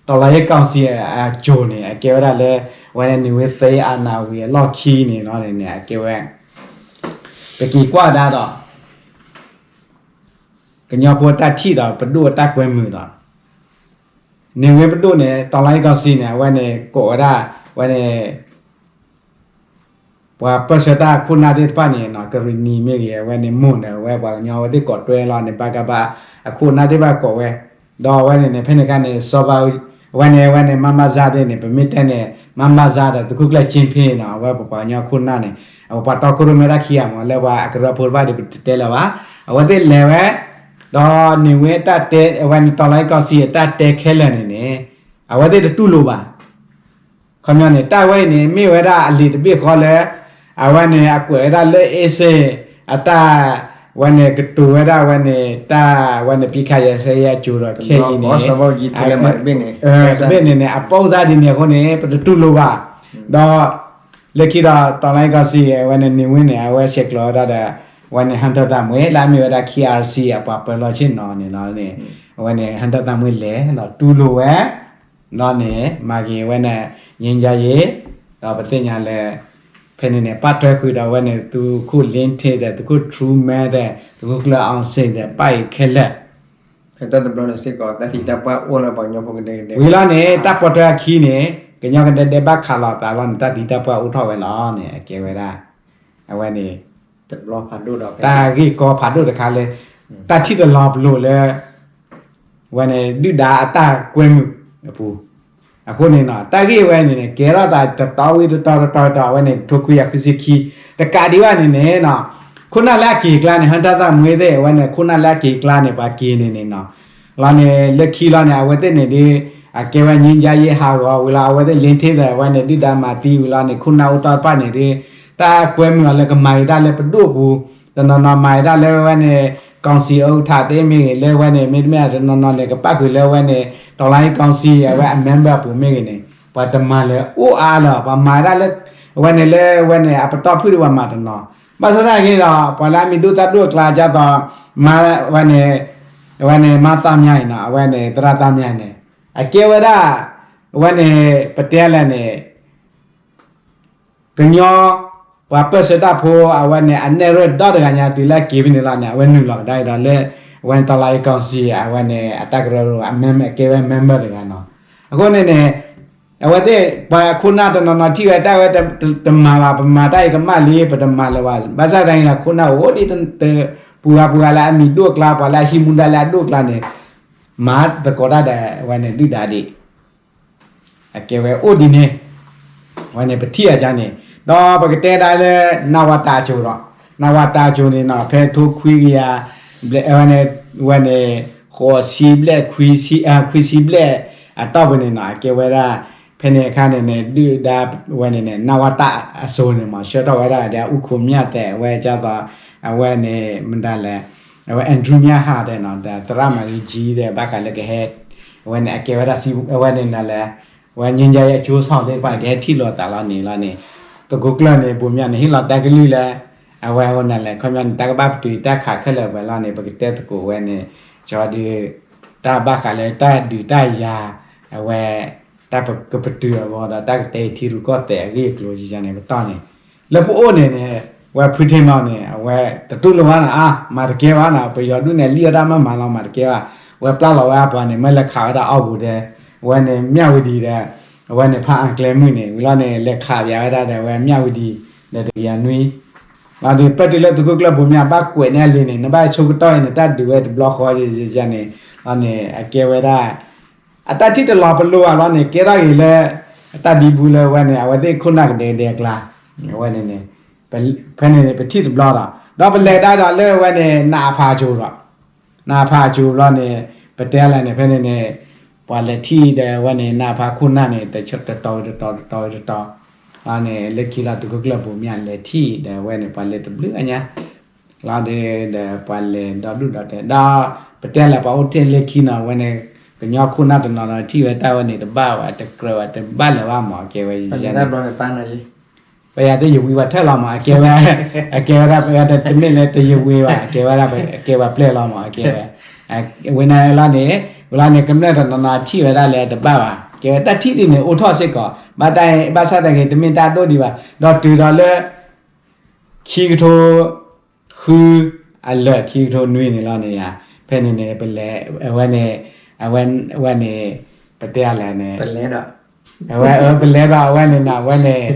တော်လှန်ရေးကောင်စီအစိၤန့ၣ် အကဲဝဲဒၣ်လၢ အဝဲန့ၣ်န့ၢ်ဝ့သ့အနၢ်ဝံၤအလီၢ်ခံန့ၣ်လီၤန့ၣ်န့ၣ် အကဲဝဲ ပက့ၤကွၢ်ကဒါဒီး ကညီဖိအတၢ်ထံၣ်ဒီးပဒိၣ်အတၢ်ကွဲမုာ်ဒီး န့ၢ်ဝ့ပဒိၣ်န့ၣ် တော်လှန်ရေးကောင်စီ န့ၣ် အဝဲန့ၣ်ကိးဝဲဒၣ် အဝဲန့ၣ် ပှၤပၢၢ်ဆၢတၢ်ခိၣ်နၢ်သ့ၣ်တဖၣ်န့ၣ်နီၤ ကရံၣ်နံၤမ့ၢ်ဂ့ၤ အဝဲန့ၣ်မိၢ်န့ၣ် အဝဲပှၤကညီအဝဲသ့ၣ်ကိးတွဲလီၤန့ၣ် ဘၣ်ကဘၣ်အခိၣ်အနၢ်သ့ၣ်တဖၣ်ကိးဝဲ ဒီးအဝဲန့ၣ်န့ၣ် ဖဲန့ၣ်အခါန့ၣ် စီၤဘး အဝဲန့ၣ် အဝဲန့ၣ် မါမါစါသ့ၣ်န့ၣ် ပမ့ၢ်တဲန့ၣ် မါမါစါဒီးသုးခိၣ်ကျၢၢ်ကၠ့ဖ့နီၤ အဝဲပပှၤကညီခိၣ်နၢ်န့ၣ် အဝဲပှၤတီခိၣ်ရိၣ်မဲတၢ်ခံဂၤမး လၢပှၤအကရၢဖိတဖၣ်ဒီးပတတဲလၢၤဘၣ် အဝဲသ့ၣ်လဲၤဝဲ ဒီးန့ၢ်ဝ့တၢ်တဲ အဝဲန့ၣ် တော်လှန်ရေးကောင်စီ အတၢ်တဲခဲလၢာ်န့ၣ်န့ၣ် အဝဲသ့ၣ်တတူၢ်လိာ်ဘၣ် ခီပညီန့ၣ် တၢ်ဝဲအံၤန့ၣ် မ့ၢ်ဝဲဒၣ်အလံာ်တဘ့ၣ်ဃီလၢ အဝဲန့ၣ် အကွဲးဝဲဒၣ်လၢ အ့စ့ၣ် အတၢ် အဝဲန့ၣ် ကတိၤဝဲဒၣ်အဝဲန့ၣ် တၢ် အဝဲန့ၣ် ပစ်ခတ်ရပ်စဲရေးအကြိုဒီး ခဲအံၤန့ၣ် တဘ့ၣ်န့ၣ်န့ၣ် အပိစါဒ်န့ၣ်အဃိန့ၣ် ပတတူၢ်လိာ်ဘၣ် ဒီး လၢခံဒီး တော်လှန်ရေးကောင်စီ အဝဲန့ၣ် န့ၢ်ဝ့န့ၣ် အဝဲဆဲးကျိးဝဲဒၣ်ဒီး အဝဲန့ၣ် ဟၢၣ်တၢ်သးမှဲ လၢအမ့ၢ်ဝဲဒၣ် ခ့ၣ်အါစံၣ် အပှၤပၢၤလီၢ်ဆ့ၣ်နီၤန့ၣ်လီၤန့ၣ် အဝဲန့ၣ် ဟၢၣ်တၢ်သးမှဲလဲၣ်ဒီးတူၢ်လိာ်ဝဲ လီၤန့ၣ် မၤက့ၤဝဲန့ၣ် ငြိမ်းချမ်းရေး ဒီးပသ့ၣ်ညါလၢ ဖဲန့ၣ်န့ၣ် ပာ်ထွဲဃုာ်ဒီးဝဲန့ၣ် သုးခိၣ်လ့ထ့ဒီး သုးခိၣ်ထရူမဲဒီး သုးခိၣ်ကျၢၢ်အီစ့ၣ်ဒီး ပာ်အံၤခဲလၢာ် တဘျီန့ၣ်စ့ၢ်ကီး တၢ်သံတၢ်ပှၢ်အိၣ်လၢပှၤကညီဖိကဒဲကဒဲ ဝံၤလီၤန့ၣ် တၢ်ပိာ်ထွဲအခံန့ၣ် ကညီကဒဲကဒဲဘၣ်ခးလီၤသးလီၤန့ၣ် တၢ်သံတၢ်ပှၢ်အိၣ်ထီၣ်ဝဲလီၤန့ၣ် အကဲဝဲဒၣ် အဝဲန့ၣ် တဘျီဖးဒိၣ်ဒီး တၢ်ဂ့ၢ်ကီဖးဒိၣ်တခါလၢ တၢ်ထံၣ်တလီၤပလိာ်လၢ ဝဲန့ၣ် ဒုၣ်ဒါအတၢ်ကွဲမုာ်အပူၤ အဃိန့ၣ်နီၤ တၢ်ဂ့ၢ်ဝဲန့ၣ်န့ၣ် ကဲထီၣ်သးတတီၤဝံၤတတီၤတတီၤတတီၤ အဝဲန့ၣ် ထိခွံကယၤဃုဆံခံ တကးဒံးဘၣ်န့ၣ်န့ၣ်နီၤ ခိၣ်နၢ်လၢအက့ၤကျါန့ၣ် ဟၢၣ်တၢ်သးမှဲသ့ၣ် အဝဲန့ၣ် ခိၣ်နၢ်လၢအက့ၤကျါန့ၣ် ပှၤက့ၤန့ၣ်န့ၣ်နီၤ လီၤန့ၣ် လၢခံလီၤန့ၣ် အဝဲသ့ၣ်န့ၣ်ဒ် အကဲဝဲ ငြိမ်းချမ်းရေး ဟးဂီၤဝံၤလီၤ အဝဲသ့ၣ်လ့ထ့ဒီး အဝဲန့ၣ် ဒုၣ်ဒါမၤသံဝံၤလီၤန့ၣ် ခိၣ်နၢ်အိၣ်တ့ၢ်တဖၣ်န့ၣ်ဒ် တၢ်ကွဲမုာ်အီၤလၢကမၤဂ့ၤတၢ်လၢပဒိၣ်ပူၤ, တနီၤနီၤမၤဂ့ၤတၢ်လၢဝဲန့ၣ် ကောင်စီ ဥက္ကဋ္ဌသ့ၣ်မ့ၢ်ဂ့ၤ လၢဝဲန့ၣ် မ့တမ့ၢ်တနီၤနီၤန့ၣ် ကပၣ်ဃုာ်လၢဝဲန့ၣ် တော်လှန်ရေးကောင်စီ အဝဲအ member အပူၤမ့ၢ်ဂ့ၤန့ၣ် ပှၤတမၤလၢအိၣ်အါလၢၤ ပှၤမၤဒၣ်လၢ အဝဲန့ၣ်လၢဝဲန့ၣ် အပတီၢ်ဖုၣ်ဒၣ်ပှၤမၤတနီၤ, ဘၣ်ဆၣ်သနာ်က့ဒီး ပှၤလၢအမံၤဒိၣ်သၣ်ဒိၣ်အကျါ ဒ်သိး မၤဝဲန့ၣ် အဝဲန့ၣ် မါသားမြတ် အံၤနီၤ အဝဲန့ၣ် သရၣ်သားမြတ် န့ၣ် အကဲဝဲဒၣ် အဝဲန့ၣ် ပတဲလဲၣ်န့ၣ် ကညီ ပှၤပၢၢ်ဆၢတၢ်ဖိ အဝဲန့ၣ် အနဲၣ်ရွဲၣ်ဒီတဂၤညါ တုၤလၢအက့ၤဖဲန့ၣ်လီၤန့ၣ် အဝဲနုာ်လီၤကဒါက့ၤဒီးလၢ အဝဲန့ၣ် တော်လှန်ရေးကောင်စီ အဝဲန့ၣ် အတၢ်ကရၢကရိ အကဲဝဲ member တဂၤနီၤ, အဃိန့ၣ်န့ၣ် အဝဲသ့ၣ် ပှၤခိၣ်နၢ်တနီၤနီၤထံၣ်ဝဲတၢ်ဝဲ တမၤဘၣ် ပမၤတၢ်အံၤကမၣ်လံ ပတမၤလၢၤဘၣ် ဘၣ်ဆၣ်သနာ်က့ဒီး ခိၣ်နၢ်အိၣ်ဒံး ပှၤပှၤလၢအမံၤဒိၣ်အကျါ ပှၤလၢအဟံးမူဒါလၢအဒိၣ်အကျါန့ၣ် မၤသကိးတၢ်ဒီး အဝဲန့ၣ်ဒုၣ်ဒါဒံး အကဲဝဲအိၣ်ဒ်န့ၣ်, အဝဲန့ၣ်ပထံၣ်အါန့ၣ်, ဒီးပကတဲဒၣ်လၢ နဝတ အစိၤဒီး, နဝတ အစိၤန့ၣ်နီၤ ဖဲထိခွံကယၤ ဘျဲၣ် အဝဲန့ၣ် ဝဲန့ၣ် ဃိးဆံဘျဲၣ် ခွံဆံဘျဲၣ်အတီၢ်ပူၤန့ၣ်နီၤ အကဲဝဲဒၣ် ဖဲန့ၣ်အခါန့ၣ်န့ၣ် ဒုၣ်ဒါဝဲန့ၣ်န့ၣ် နဝတ အစိၤန့ၣ်မး ဆှၢထီၣ်ဝဲဒၣ်ဒီး ဦးခွန်မြတ် သဲး အဝဲဒ်သိး အဝဲန့ၣ် မတၤလဲၣ် အဝဲ Andrew မြင့်ဟိုင်း သဲးနီၤ ဒီးသရၣ် မၤဂ့ၤကၠံ သဲး ဘၣ်ဃးလၢကဟဲ အဝဲန့ၣ် အကဲဝဲဒၣ် အဝဲန့ၣ်နလဲၣ် အဝဲ ငြိမ်းချမ်းရေးအကျိုးဆောင် သ့ၣ်တဖၣ်န့ၣ် ကဟဲထံၣ်လိာ်သးလီၤန့ၣ်လီၤန့ၣ်, သုးခိၣ်ကျၢၢ်န့ၣ် ဘိးမၠးန့ၣ် ဟ့ၣ်လီၤတၢ်ကလုၢ်လၢ အဝဲအဃိန့ၣ်လဲၣ် ခီပညီန့ၣ် တၢ်ကဘၣ်ပတုာ်တၢ်ခးခဲလၢာ်ဝဲလီၤန့ၣ် ပကတဲသကိးဝဲန့ၣ် ကၠီဒုး တၢ်ဘၣ်ဃးလၢတၢ်ဒုးတၢ်ယၤ အဝဲ တၢ်ကပတုာ်အဂီၢ်ဒီး တၢ်ကတဲထံရူၢ်ကီၢ်သဲးအဂ့ၢ်အကျိၤယန့ၣ် ပတီၢ်န့ၣ် လၢပအိၣ်န့ၣ်န့ၣ် ဝဲဖုထ့မီန့ၣ် အဝဲတတူၢ်လိာ်ဘၣ်နီၤ အါ မၤတကဲဘၣ်နီၤ ပယီၤဒုးနဲၣ်လံအီၣ်တၢ်မၤမၤလီၤ မၤတကဲဘၣ်, အဝဲပျၢ်လီၤဝဲအပှၤန့ၣ် မ့ၢ်လဲၤခးဝဲဒၣ်အီၣ်ပူၤဒီး အဝဲန့ၣ် မြဝတီ ဒီး အဝဲန့ၣ် ဖးအၣ်ကျဲမုၢ်န့ၣ် ဝံၤလီၤန့ၣ် လဲၤခးပၠးဝဲဒၣ်ဒီး အဝဲ မြဝတီ ဒီးတကယၤနွံ လီၤဒီး ပတုၤလၢသုးခိၣ်ကျၢၢ်ဘိးမၠး ဘၣ်ကွဲးန့ၢ်အလံာ်န့ၣ် နဘၣ်ဆိကတီၢ်အံၤန့ၣ် တၢ်ဒုးဝဲတဘျီဃီယန့ၣ် လီၤန့ၣ် အကဲဝဲဒၣ် အတၢ်ထံၣ်တလီၤပလိာ်ဘၣ်လီၤန့ၣ် ကဲထီၣ်က့ၤလၢ အတၢ်ဘံဘူလၢဝဲန့ၣ် အဝဲသ့ၣ်ခိၣ်နၢ်ကဒဲကဒဲအကျါ အဝဲန့ၣ်န့ၣ် ဖဲန့ၣ်န့ၣ် ပထံၣ်တဘျီဒီး ဒီးပလဲၤကဒါဒီးလၢဝဲန့ၣ် နအဖးအစိၤဒီး နအဖးအစိၤဘျီန့ၣ် ပတဲလဲၣ်န့ၣ် ဖဲန့ၣ်န့ၣ် ပှၤလဲၤထံၣ်ဒီးဝဲန့ၣ် နအဖးခိၣ်နၢ်န့ၣ် တတီၤဝံၤတတီၤ တတီၤဝံၤတတီၤ လီၤန့ၣ် လၢခံလီၤသုးခိၣ်ကျၢၢ်ဘိးမၠးလဲၤထံၣ်ဒီးဝဲန့ၣ် ပှၤလဲၤတဘျုးအညါ လီၤဒီး ဒီးပှၤလဲၤဒီဒူၣ်ဒီထၢ ဒီးပတဲလဲၣ်ပှၤအိၣ်ထဲလၢခံနီၤ ဝဲန့ၣ် ကညီခိၣ်နၢ်တနီၤနီၤထံၣ်ဝဲတၢ်ဝဲန့ၣ် တဘၣ်ဝဲ တကြၢးဝဲ တဘၣ်လၢၤဘၣ်မး အကဲဝဲ ပယၤသ့ၣ်ယဝံၤဝဲထၢၣ်လီၤမး အကဲဝဲ အကဲဝဲဒၣ် ပဝဲတမ့ၢ်လၢတယဝံၤဘၣ် အကဲဝဲဒၣ် အကဲဝဲပျဲၢ်လီၤမး အကဲဝဲ ဝဲန့ၣ်လီၤန့ၣ် ဝဲလီၤန့ၣ် ကမျၢၢ်တနီၤနီၤထံၣ်ဝဲဒၣ်လၢတဘၣ်ဘၣ် ကဲဝဲတၢ်ထံၣ်ဒ်န့ၣ် အိၣ်ထီၣ်စ့ၢ်ကီး ဘၣ်တၢ် ဘၣ်ဆၣ်သနာ်က့ တမ့ၢ်တၢ်ဒိၣ်ဒံးဘၣ် ဒီးတုၤဒီးလၢ ခံကထိ ဃု အလၢာ်ခံကထိနွံန့ၣ်လီၤန့ၣ်ယါ ဖဲန့ၣ်န့ၣ် ပလဲၤ အဝဲန့ၣ် အဝဲ အဝဲန့ၣ် ပတဲလဲၣ်န့ၣ် အဝဲ ပလဲၤဒီးအဝဲန့ၣ်နီၤ အဝဲန့ၣ်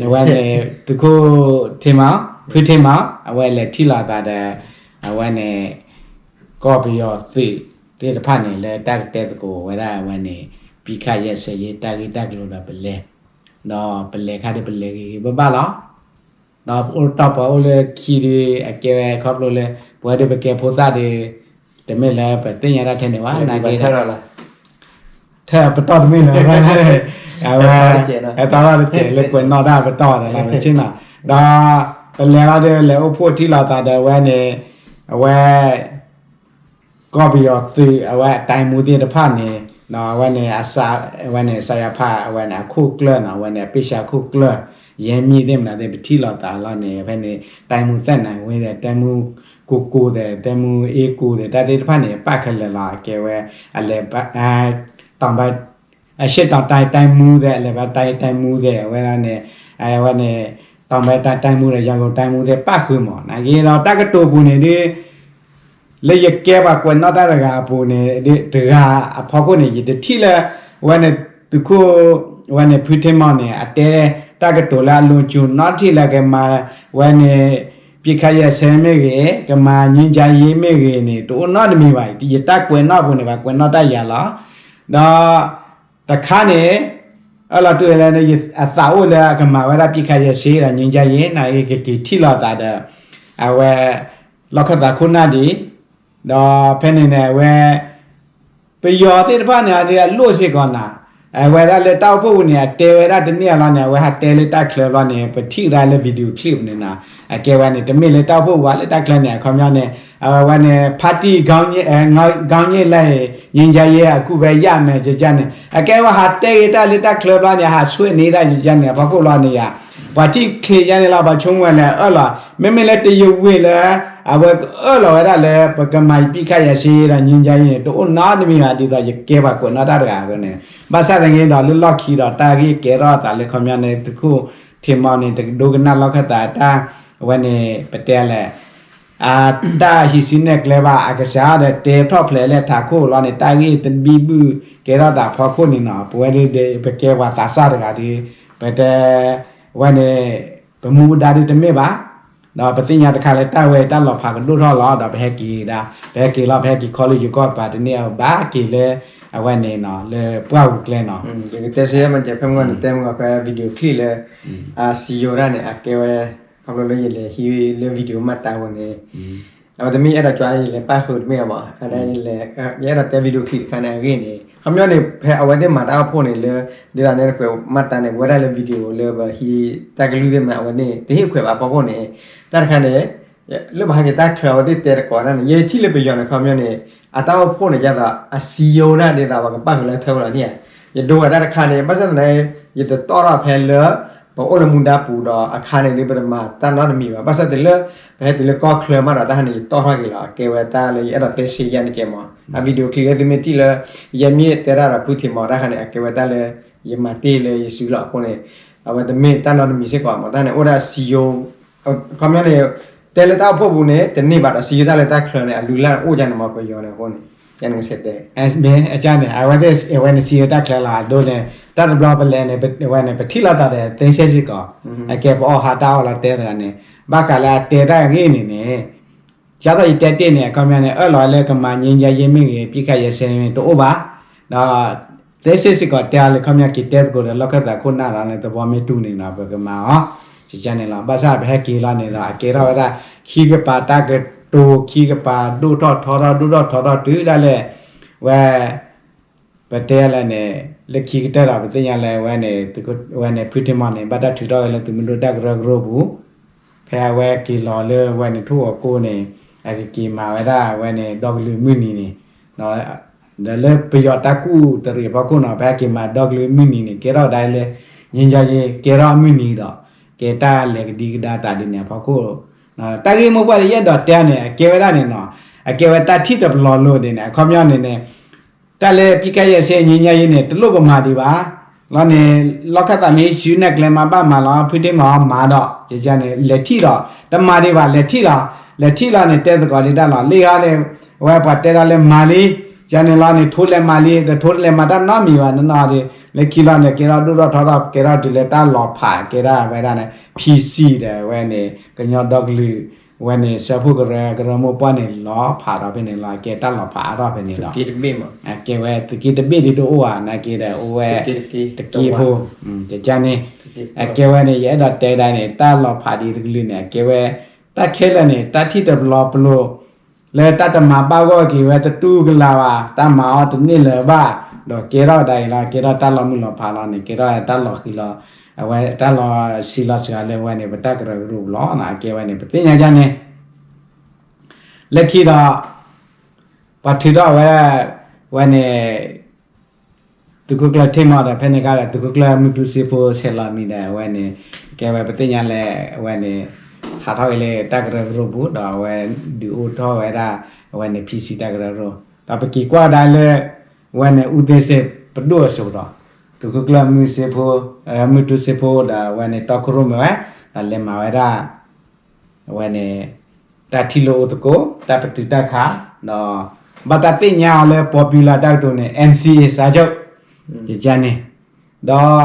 အဝဲန့ၣ် သုးခိၣ်ထ့မီ ဖုထ့မီ အဝဲလဲၤထံၣ်လိာ်သးဒီး အဝဲန့ၣ် ကီၢ်ပယီၤသုးသ့ၣ်တဖၣ်န့ၣ် လၢတၢ်ကတဲသကိးဝဲဒၣ်အဝဲန့ၣ် ပစ်ခတ်ရပ်စဲရေး တၢ်ဂ့ၢ်တၢ်ကျိၤဒီးပလဲၤ ဒီးပလဲၤခါဒီးပလဲၤဂ့ၤဂ့ၤဘၣ်ဘၣ်လီၤ ဒီးပအိၣ်တီၢ်ပှၤအိၣ်လၢခံဒီး အကဲဝဲခီဖျိလၢ ပဝဲဒၣ်ပကဲဖိသၣ်ဒီး တမ့ၢ်လၢပသ့ၣ်ညါတၢ်ထဲန့ၣ်ဘၣ် နာ်က့ဒီး ထၢၣ်ပတီၢ်တမ့ၢ်လၢၤ အဝဲ အသီထီၣ်တစဲးလၢကွဲးနီၣ်တၢ်ပတီၢ်ဒီးလီၤပဆ့ၣ်နီၤ ဒီးပလဲၤလီၤဒီးလဲၤအိၣ်ဖှိၣ်ထံလီၤသးဒီးဝဲန့ၣ် အဝဲ ကီၢ်ပယီၤသုး အဝဲအတိုင်းမှူးသ့ၣ်တဖၣ်န့ၣ် အဝဲန့ၣ် အဝဲန့ၣ် စရဖ အဝဲန့ၣ် အခိၣ်ကျၢၢ်နီၤ အဝဲန့ၣ် အပ့ၢ်ဆှၢခိၣ်ကျၢၢ် ရဲမြင့်သ့ၣ်မနုၤသ့ၣ် ပထံၣ်လိာ်သးလီၤန့ၣ် ဖဲန့ၣ် တိုင်းမှူးသက်နိုင်ဝင်းသ့ၣ် တိုင်းမှူးကိုကိုသ့ၣ် တိုင်းမှူးအေးကိုသ့ၣ် တၢ်သ့ၣ်တဖၣ်န့ၣ် ပၣ်ခဲလၢာ်လီၤ အကဲဝဲ အလဲၤ တောင်ပိုင်း အရှေ့တောင်တိုင်းတိုင်းမှူးသ့ၣ် အလဲၤဘၣ်တိုင်းတိုင်းမှူးသ့ၣ် အဝဲဒၣ်န့ၣ် အဝဲန့ၣ် တောင်ပိုင်းတိုင်းတိုင်းမှူးဒီး ရန်ကုန်တိုင်းမှူးသ့ၣ် ပၣ်ဃုာ်မး နာ်က့ဒီး တၢ်ကတိၤပူၤန့ၣ်ဒ် လၢယကဲပှၤကွဲးနီၣ်တၢ်တဂၤအပူၤန့ၣ် တဂၤအဖီခိၣ်န့ၣ် ယတထံၣ်လၢ အဝဲန့ၣ် သုးခိၣ် အဝဲန့ၣ် ဖုထ့မီန့ၣ် အတဲတၢ်ကတိၤလၢအ လွန်ခြုံနီတထံၣ်လၢကမၤ ဝဲန့ၣ် ပစ်ခတ်ရပ်စဲရေးမ့ၢ်ဂ့ၤ ကမၤ ငြိမ်းချမ်းရေး မ့ၢ်ဂ့ၤန့ၣ် တအိၣ်နီတမံၤဘၣ် ယတၢ်ကွဲးနီၣ်အပူၤန့ၣ် ပှၤကွဲးနီၣ်တၢ်ယၤလီၤ ဒီး တခါန့ၣ် အၢၣ်လီၤတူၢ်ဝဲလၢ အသးအိၣ်လၢအကမၤဝဲဒၣ် ပစ်ခတ်ရပ်စဲရေးဒီး ငြိမ်းချမ်းရေး နာ်က့ ကက့ၤထံၣ်လိာ်သးဒီး အဝဲ လီၢ်ခၢၣ်သးခိၣ်နၢ်ဒံး ဒီးဖဲန့ၣ်န့ၣ် အဝဲ ပယီၤသ့ၣ်တဖၣ်န့ၣ် အဒုးအလိၣ်စ့ၢ်ကီးနၤ အဝဲဒၣ်လၢတၢ်အိၣ်ဖှိၣ်ပူၤန့ၣ် အတဲဝဲဒၣ်တန့ၢ်အလီၢ်န့ၣ် အဝဲဟးတဲလၢတၢ်ချၢဘျီန့ၣ် ပထံၣ်ဝဲဒၣ်လၢ video clip န့ၣ်နီၤ. အကဲဝဲန့ၣ် တမ့ၢ်လၢတၢ်အိၣ်ဖှိၣ်ပူၤဘၣ် လၢတၢ်ချၢန့ၣ် အခီပညီန့ၣ် အဝဲန့ၣ် ဖါတံၢ် ခေါင်းညိတ်လဲ ငြိမ်းချမ်းရေး အခုပဲရမယ် ကကန့ၣ် အကဲဝဲဟးတဲဂ့ၤတၢ်လၢတၢ်ချၢဘျီန့ၣ် ဟးဆွဲန့ၢ်တၢ် ကကန့ၣ် အဖီခိၣ်လီၤန့ၣ်ယၤ ပှၤထံၣ်ချ့ယါန့ၣ်လီၤ ပှၤဆိကမိၣ်ဝဲလၢအၢၣ်လီၤ မ့မ့ၢ်လၢတယဝ့ၢ်လၢ အဝဲကအၢၣ်လီၤဝဲဒၣ်လၢ ပကမၤ အပစ်အခတ်ရပ်စဲရေးဒီး ငြိမ်းချမ်းရေးန့ၣ် တအိၣ်နီတမံၤဘၣ် ဒ်သိးယကဲပှၤကွဲးနီၣ်တၢ်တဂၤန့ၣ် ဘၣ်ဆၣ်သနာ်က့ဒီး လၢလီၢ်ခံဒီး တၢ်ဂ့ၢ်ကဲထီၣ်အသးလၢ ခီပညီန့ၣ် သုးခိၣ်ထံးမီန့ၣ် တဒိကနၣ်လီၢ်ခၢၣ်သးတၢ် အဝဲန့ၣ် ပတဲလဲၣ် အတၢ်ဟံးစုနဲၣ်ကျဲဘၣ် အကစၢ်ဒီးတဲထီၣ်ဖျဲးလၢထးခိၣ်လီၤန့ၣ် တၢ်ဂ့ၢ်တဘံၣ်ဘုၣ်ကဲထီၣ်သးဖီခိၣ်န့ၣ်နီၤ ပဝဲဒၣ် ပကဲပှၤသးစၢ်တဂၤဒီး ပတဲ ဝဲန့ၣ် ပမူပဒါဒ်တမ့ၢ်ဘၣ် ဒီးပသ့ၣ်ညါတခါလၢတၢ်ဝဲတၢ်လီၤဖးကဒိၣ်ထီၣ်လီၤ ဒီးပဟဲက့ၤဒၣ် ပဟဲက့ၤလီၤ ပဟဲက့ၤခီလၢယိၤကီၢ်တပၤတန့ၢ်အဘၣ် က့ၤလၢ အဝဲန့ၣ်နီၤ လၢပှၢ်ပူၤကျဲနီၤ ယကတဲစ့ၢ်မ့ၢ်ကဲ ဖဲမုၢ်ဂီၤန့ၣ် တဲမ့ၢ်ဂီၤ ဖဲ video clip လၢ အစံယိၤဒၣ်န့ၣ် အကဲဝဲ ခီဖျိလၢယလဲၤဟံးလၢ video မၤတၢ်ဝဲန့ၣ် အဝဲတမ့ၢ်အဲၣ်ဒိးကွၢ် ယလဲၤပၣ်ဃုာ်တမ့ၢ်ဘၣ် ယအဲၣ်ဒိးတဲ video clip တခါန့ၣ် အဂ့ၢ်န့ၣ် ခီပညီန့ၣ် ဖဲအဝဲသ့ၣ်မၤတၢ်အိၣ်ဖှိၣ်န့ၣ်လၢ ဒ်သိးန့ၣ်ကွဲးမၤတၢ်န့ၣ် ပဝဲဒၣ်လၢ video လၢပဟံးတၢ်ကလုၢ်သ့ၣ်မနုၤ အဝဲသ့ၣ်တဟ့ၣ်ခွဲးဘၣ်အဖီခိၣ်န့ၣ် တၢ်တခါန့ၣ် လၢပဟဲက့ၤတၢ်ချၢအဝဲသ့ၣ်တဲတကိးဒၣ်န့ၣ် ယထံၣ်လၢပယီၤန့ၣ် ခီပညီန့ၣ် အတၢ်အိၣ်ဖှိၣ်န့ၣ် ဒ်သိး အစံယိၤဒၣ်ဒ်သိး ပှၤကပၣ်ဃုာ်လၢထၢဖဲလီၤန့ၣ်ဧါ ယဒိဝဲဒၣ်တခါန့ၣ် ဘၣ်ဆၣ်သနာ် ယတတီၣ်ထီၣ်ဖဲလၢ ပအိၣ်လၢမူဒါပူၤဒီးအခါန့ၣ်ဒီး ပတမၤတၢ်နီတမံၤဘၣ် ဘၣ်ဆၣ်တုၤလၢ ပဟဲတုၤလၢကီၢ်ချၢမးဒီး တၢ်ဟးန့ၣ် ယတီၣ်ထီၣ်က့ၤလီၤ အကဲဝဲတၢ်လၢယအဲၣ်ဒိးတဲဆံးယါန့ၣ်ကဲမး အ video clip လၢသုမ့ၢ်ထံၣ်လၢ ယမ့ၢ်တဲတၢ်ဒီးဖုထံးမီတၢ်ခါန့ၣ် အကဲဝဲတၢ်လၢ ယမၤတ့ၢ်လၢယစုလီၤအဃိန့ၣ် အဝဲတမ့ၢ်တၢ်နီတမံၤစ့ၢ်ကီးမး တၢ်န့ၣ်အိၣ်ဒၣ်စံယိၤ ခီပညီန့ၣ် တဲလၢတၢ်အိၣ်ဖှိၣ်ပူၤန့ၣ် တန့ၢ်ဘၣ်ဒီးစံယိၤတၢ်လၢတၢ်ချၢန့ၣ် အလုၢ်အလၢ်အိၣ်ဒၣ်န့ၣ်မး ပယီၤန့ၣ်အဃိန့ၣ် ယန့ၣ်ကစဲးတဲ မ့ၢ်အကန့ၣ် အဝဲသ့ၣ် အဝဲန့ၣ်စံယိၤတၢ်ချၢလီၤအဒိန့ၣ် တၢ်တဘျီပလဲၤန့ၣ် အဝဲန့ၣ် ပထံၣ်လိာ်သးဒီးသ့စ့ၢ်ကီး အကဲပအီၣ်ဟးတၢ်အီၣ်လီၤတဲတဂၤန့ၣ် ဘၣ်ဃးလၢအတဲတၢ်ဂ့ၢ်န့ၣ်န့ၣ် ကၢ်သိးယတဲတ့ၢ်န့ၣ် အခီပညီန့ၣ် အၢၣ်လီၤလၢကမၤ ငြိမ်းချမ်းရေး မ့ၢ်ဂ့ၤ အပစ်အခတ်ရပ်စဲရေး တအိၣ်ဘၣ် ဒီး သ့စ့ၢ်ကီးတဲအီၤလၢ ခီပညီက့ၤတဲသကိးဒီးလီၢ်ခၢၣ်သးခိၣ်နၢ်လီၤန့ၣ် သဘောမ့ၢ်တူၢ်န့ၣ်နီၤ ပကမၤအီၤ ကကန့ၣ်လီၤ ဘၣ်ဆၣ်ပဟဲက့ၤလီၤန့ၣ်ဒီး အကဲထီၣ်ဝဲဒၣ် ခံကပၤတၢ်ကတိၤ ခံကပၤဒိၣ်ထီၣ်ထီထီၣ် ဒိၣ်ထီၣ်ထီထီၣ်တုၤဒၣ်လဲာ် ဝဲ ပတဲလဲၣ်န့ၣ် လၢခံကတၢၢ်ဒီး ပသ့ၣ်ညါလၢဝဲန့ၣ် ဝဲန့ၣ် ဖုထံးမီန့ၣ် ဘၣ်တၢ်ထုးထီၣ်ဝဲလၢသုးမုၢ်ဒိၣ်တၢ်ကရၢကရိပူၤ ဖဲအဝဲက့ၤလီၤလၢဝဲန့ၣ် ထူၣ်ဂီၤကိၢ်န့ၣ် အကက့ၤမၤဝဲဒၣ်ဝဲန့ၣ် ဒီကလုာ်မုၢ်နံၤန့ၣ် ဒီးလၢပယီၤတၢ်ကူၣ်တရံးအဖီခိၣ်နီၤ ဖဲအက့ၤမၤဒီကလုာ်မုၢ်နံၤန့ၣ် ကဲထီၣ်ဝဲဒၣ်လၢ ငြိမ်းချမ်းရေး ကဲထီၣ်အမုၢ်နံၤဒီး ကဲတၢ်လဲၤကဒံကဒါသးဒ်န့ၣ်အဖီခိၣ် တၢ်ဂ့ၢ်မိၢ်ပှၢ်လၢယအဲၣ်ဒိးတဲန့ၣ် အကဲဝဲဒၣ်န့ၣ်နီၤ အကဲဝဲတၢ်ထံၣ်တပလီၤလိၤဒ်န့ၣ် အခီပညီန့ၣ်န့ၣ် တၢ်လၢ အပစ်အခတ်ရပ်စဲရေး ငြိမ်းချမ်းရေးန့ၣ် တလိၣ်ပမၤဒံးဘၣ် လီၤန့ၣ် လီၢ်ခၢၣ်သးမ့ၢ်ဟံးစုနဲၣ်ကျဲမၤဘၣ်မၤလီၤ ဖုထံးမီမၤဒီး ကကန့ၣ် လဲၤထံၣ်ဒီး တမၤဒံးဘၣ် လဲၤထံၣ်လီၤ လဲၤထံၣ်လီၤန့ၣ် တဲသကိးဒံးတၢ်လီၤ လၢဟီန့ၣ် ဝဲပှၤတဲဒၣ်လၢမၤလံ ကန့ၣ်လီၤန့ၣ် ထိလဲၤမၤလံ တထိလဲၤမၤတၢ်နီတမံၤဘၣ် နီၢ်နီၢ်ဒီး လၢခံလီၤန့ၣ် ကဲထီၣ်ဒိၣ်ထီၣ်ထီထီၣ် ကဲထီၣ်တုၤလၢတၢ်လီၤဖး ကဲဒၣ်ဝဲဒၣ်န့ၣ် PC ဒီးဝဲန့ၣ် ကညီဒီကလုာ် ဝဲန့ၣ် စၢဖှိၣ်ကရၢ ကရၢမိၢ်ပှၢ်န့ၣ် လီၤဖးဒီးဖဲန့ၣ်လီၤ ကဲတၢ်လီၤဖးအါထီၣ်ဖဲန့ၣ်ဒီး ကဲဝဲသုးက့တဘ့ၣ်ဒ်တအိၣ်ဘၣ် နာ်က့ဒီးအိၣ်ဝဲ တက့ဖိ ကကန့ၣ် အကဲဝဲန့ၣ် ယအဲၣ်ဒိးတဲဒၣ်န့ၣ် တၢ်လီၤဖးဒ်တကလုာ်န့ၣ် အကဲဝဲ တၢ်ခဲလၢာ်န့ၣ် တၢ်ထံၣ်တပလီၤပလိာ် လၢတၢ်တမၤဘၣ်ဂီၢ်က့ၤဝဲတတူၢ်ကလာ်ဘၣ် တၢ်မၤအီၤတန့ၢ်လၢၤဘၣ် ဒီးကဲထီၣ်ဒၣ်အံၤလီၤ ကဲထီၣ်တၢ်လီၤမုၢ်လီၤဖးလီၤန့ၣ် ကဲထီၣ်တၢ်လီၤဃံၤလီၤ အဝဲတၢ်လီၤဆံးလီၤစှၤလၢဝဲန့ၣ် ပတၢ်ကရၢကရိပူၤလီၤ အကဲဝဲန့ၣ် ပသ့ၣ်ညါဒ်န့ၣ် လၢခံဒီး ပှၤထုးထီၣ်ဝဲ ဝဲန့ၣ် သုးခိၣ်ကျၢၢ်ထံးမီဒီး ဖဲန့ၣ်ကဒီး သုးခိၣ်ကျၢၢ်မုၢ်တူစ့ဖိ ဆဲးလီၤမံၤဒီး အဝဲန့ၣ် ကဲဝဲပသ့ၣ်ညါလၢ အဝဲန့ၣ် ဟးထီၣ်က့ၤလၢတၢ်ကရၢကရိပူၤ ဒီးအဝဲဒုးအိၣ်ထီၣ်ဝဲဒၣ် အဝဲန့ၣ် PC တၢ်ကရၢကရိ ဒီးပက့ၤကွၢ်ဒၣ်လၢ အဝဲန့ၣ် အူသ့စ့ပဒိၣ်အစိၤဒီး သုးခိၣ်ကျၢၢ်မုၢ်စ့ဖိ မုၢ်တူစ့ဖိဒီး အဝဲန့ၣ် တီခိၣ်ရိၣ်မဲာ်ဝဲ ဒီးလဲၤမၤဝဲဒၣ် အဝဲန့ၣ် တၢ်ထံၣ်လိာ်အိၣ်သကိး တၢ်ပတုာ်တၢ်ခး ဒီး ဘၣ်တၢ်သ့ၣ်ညါအီၤလၢ popular တၢ်ကတိၤန့ၣ် NCA စာချုပ် ကကန့ၣ် ဒီး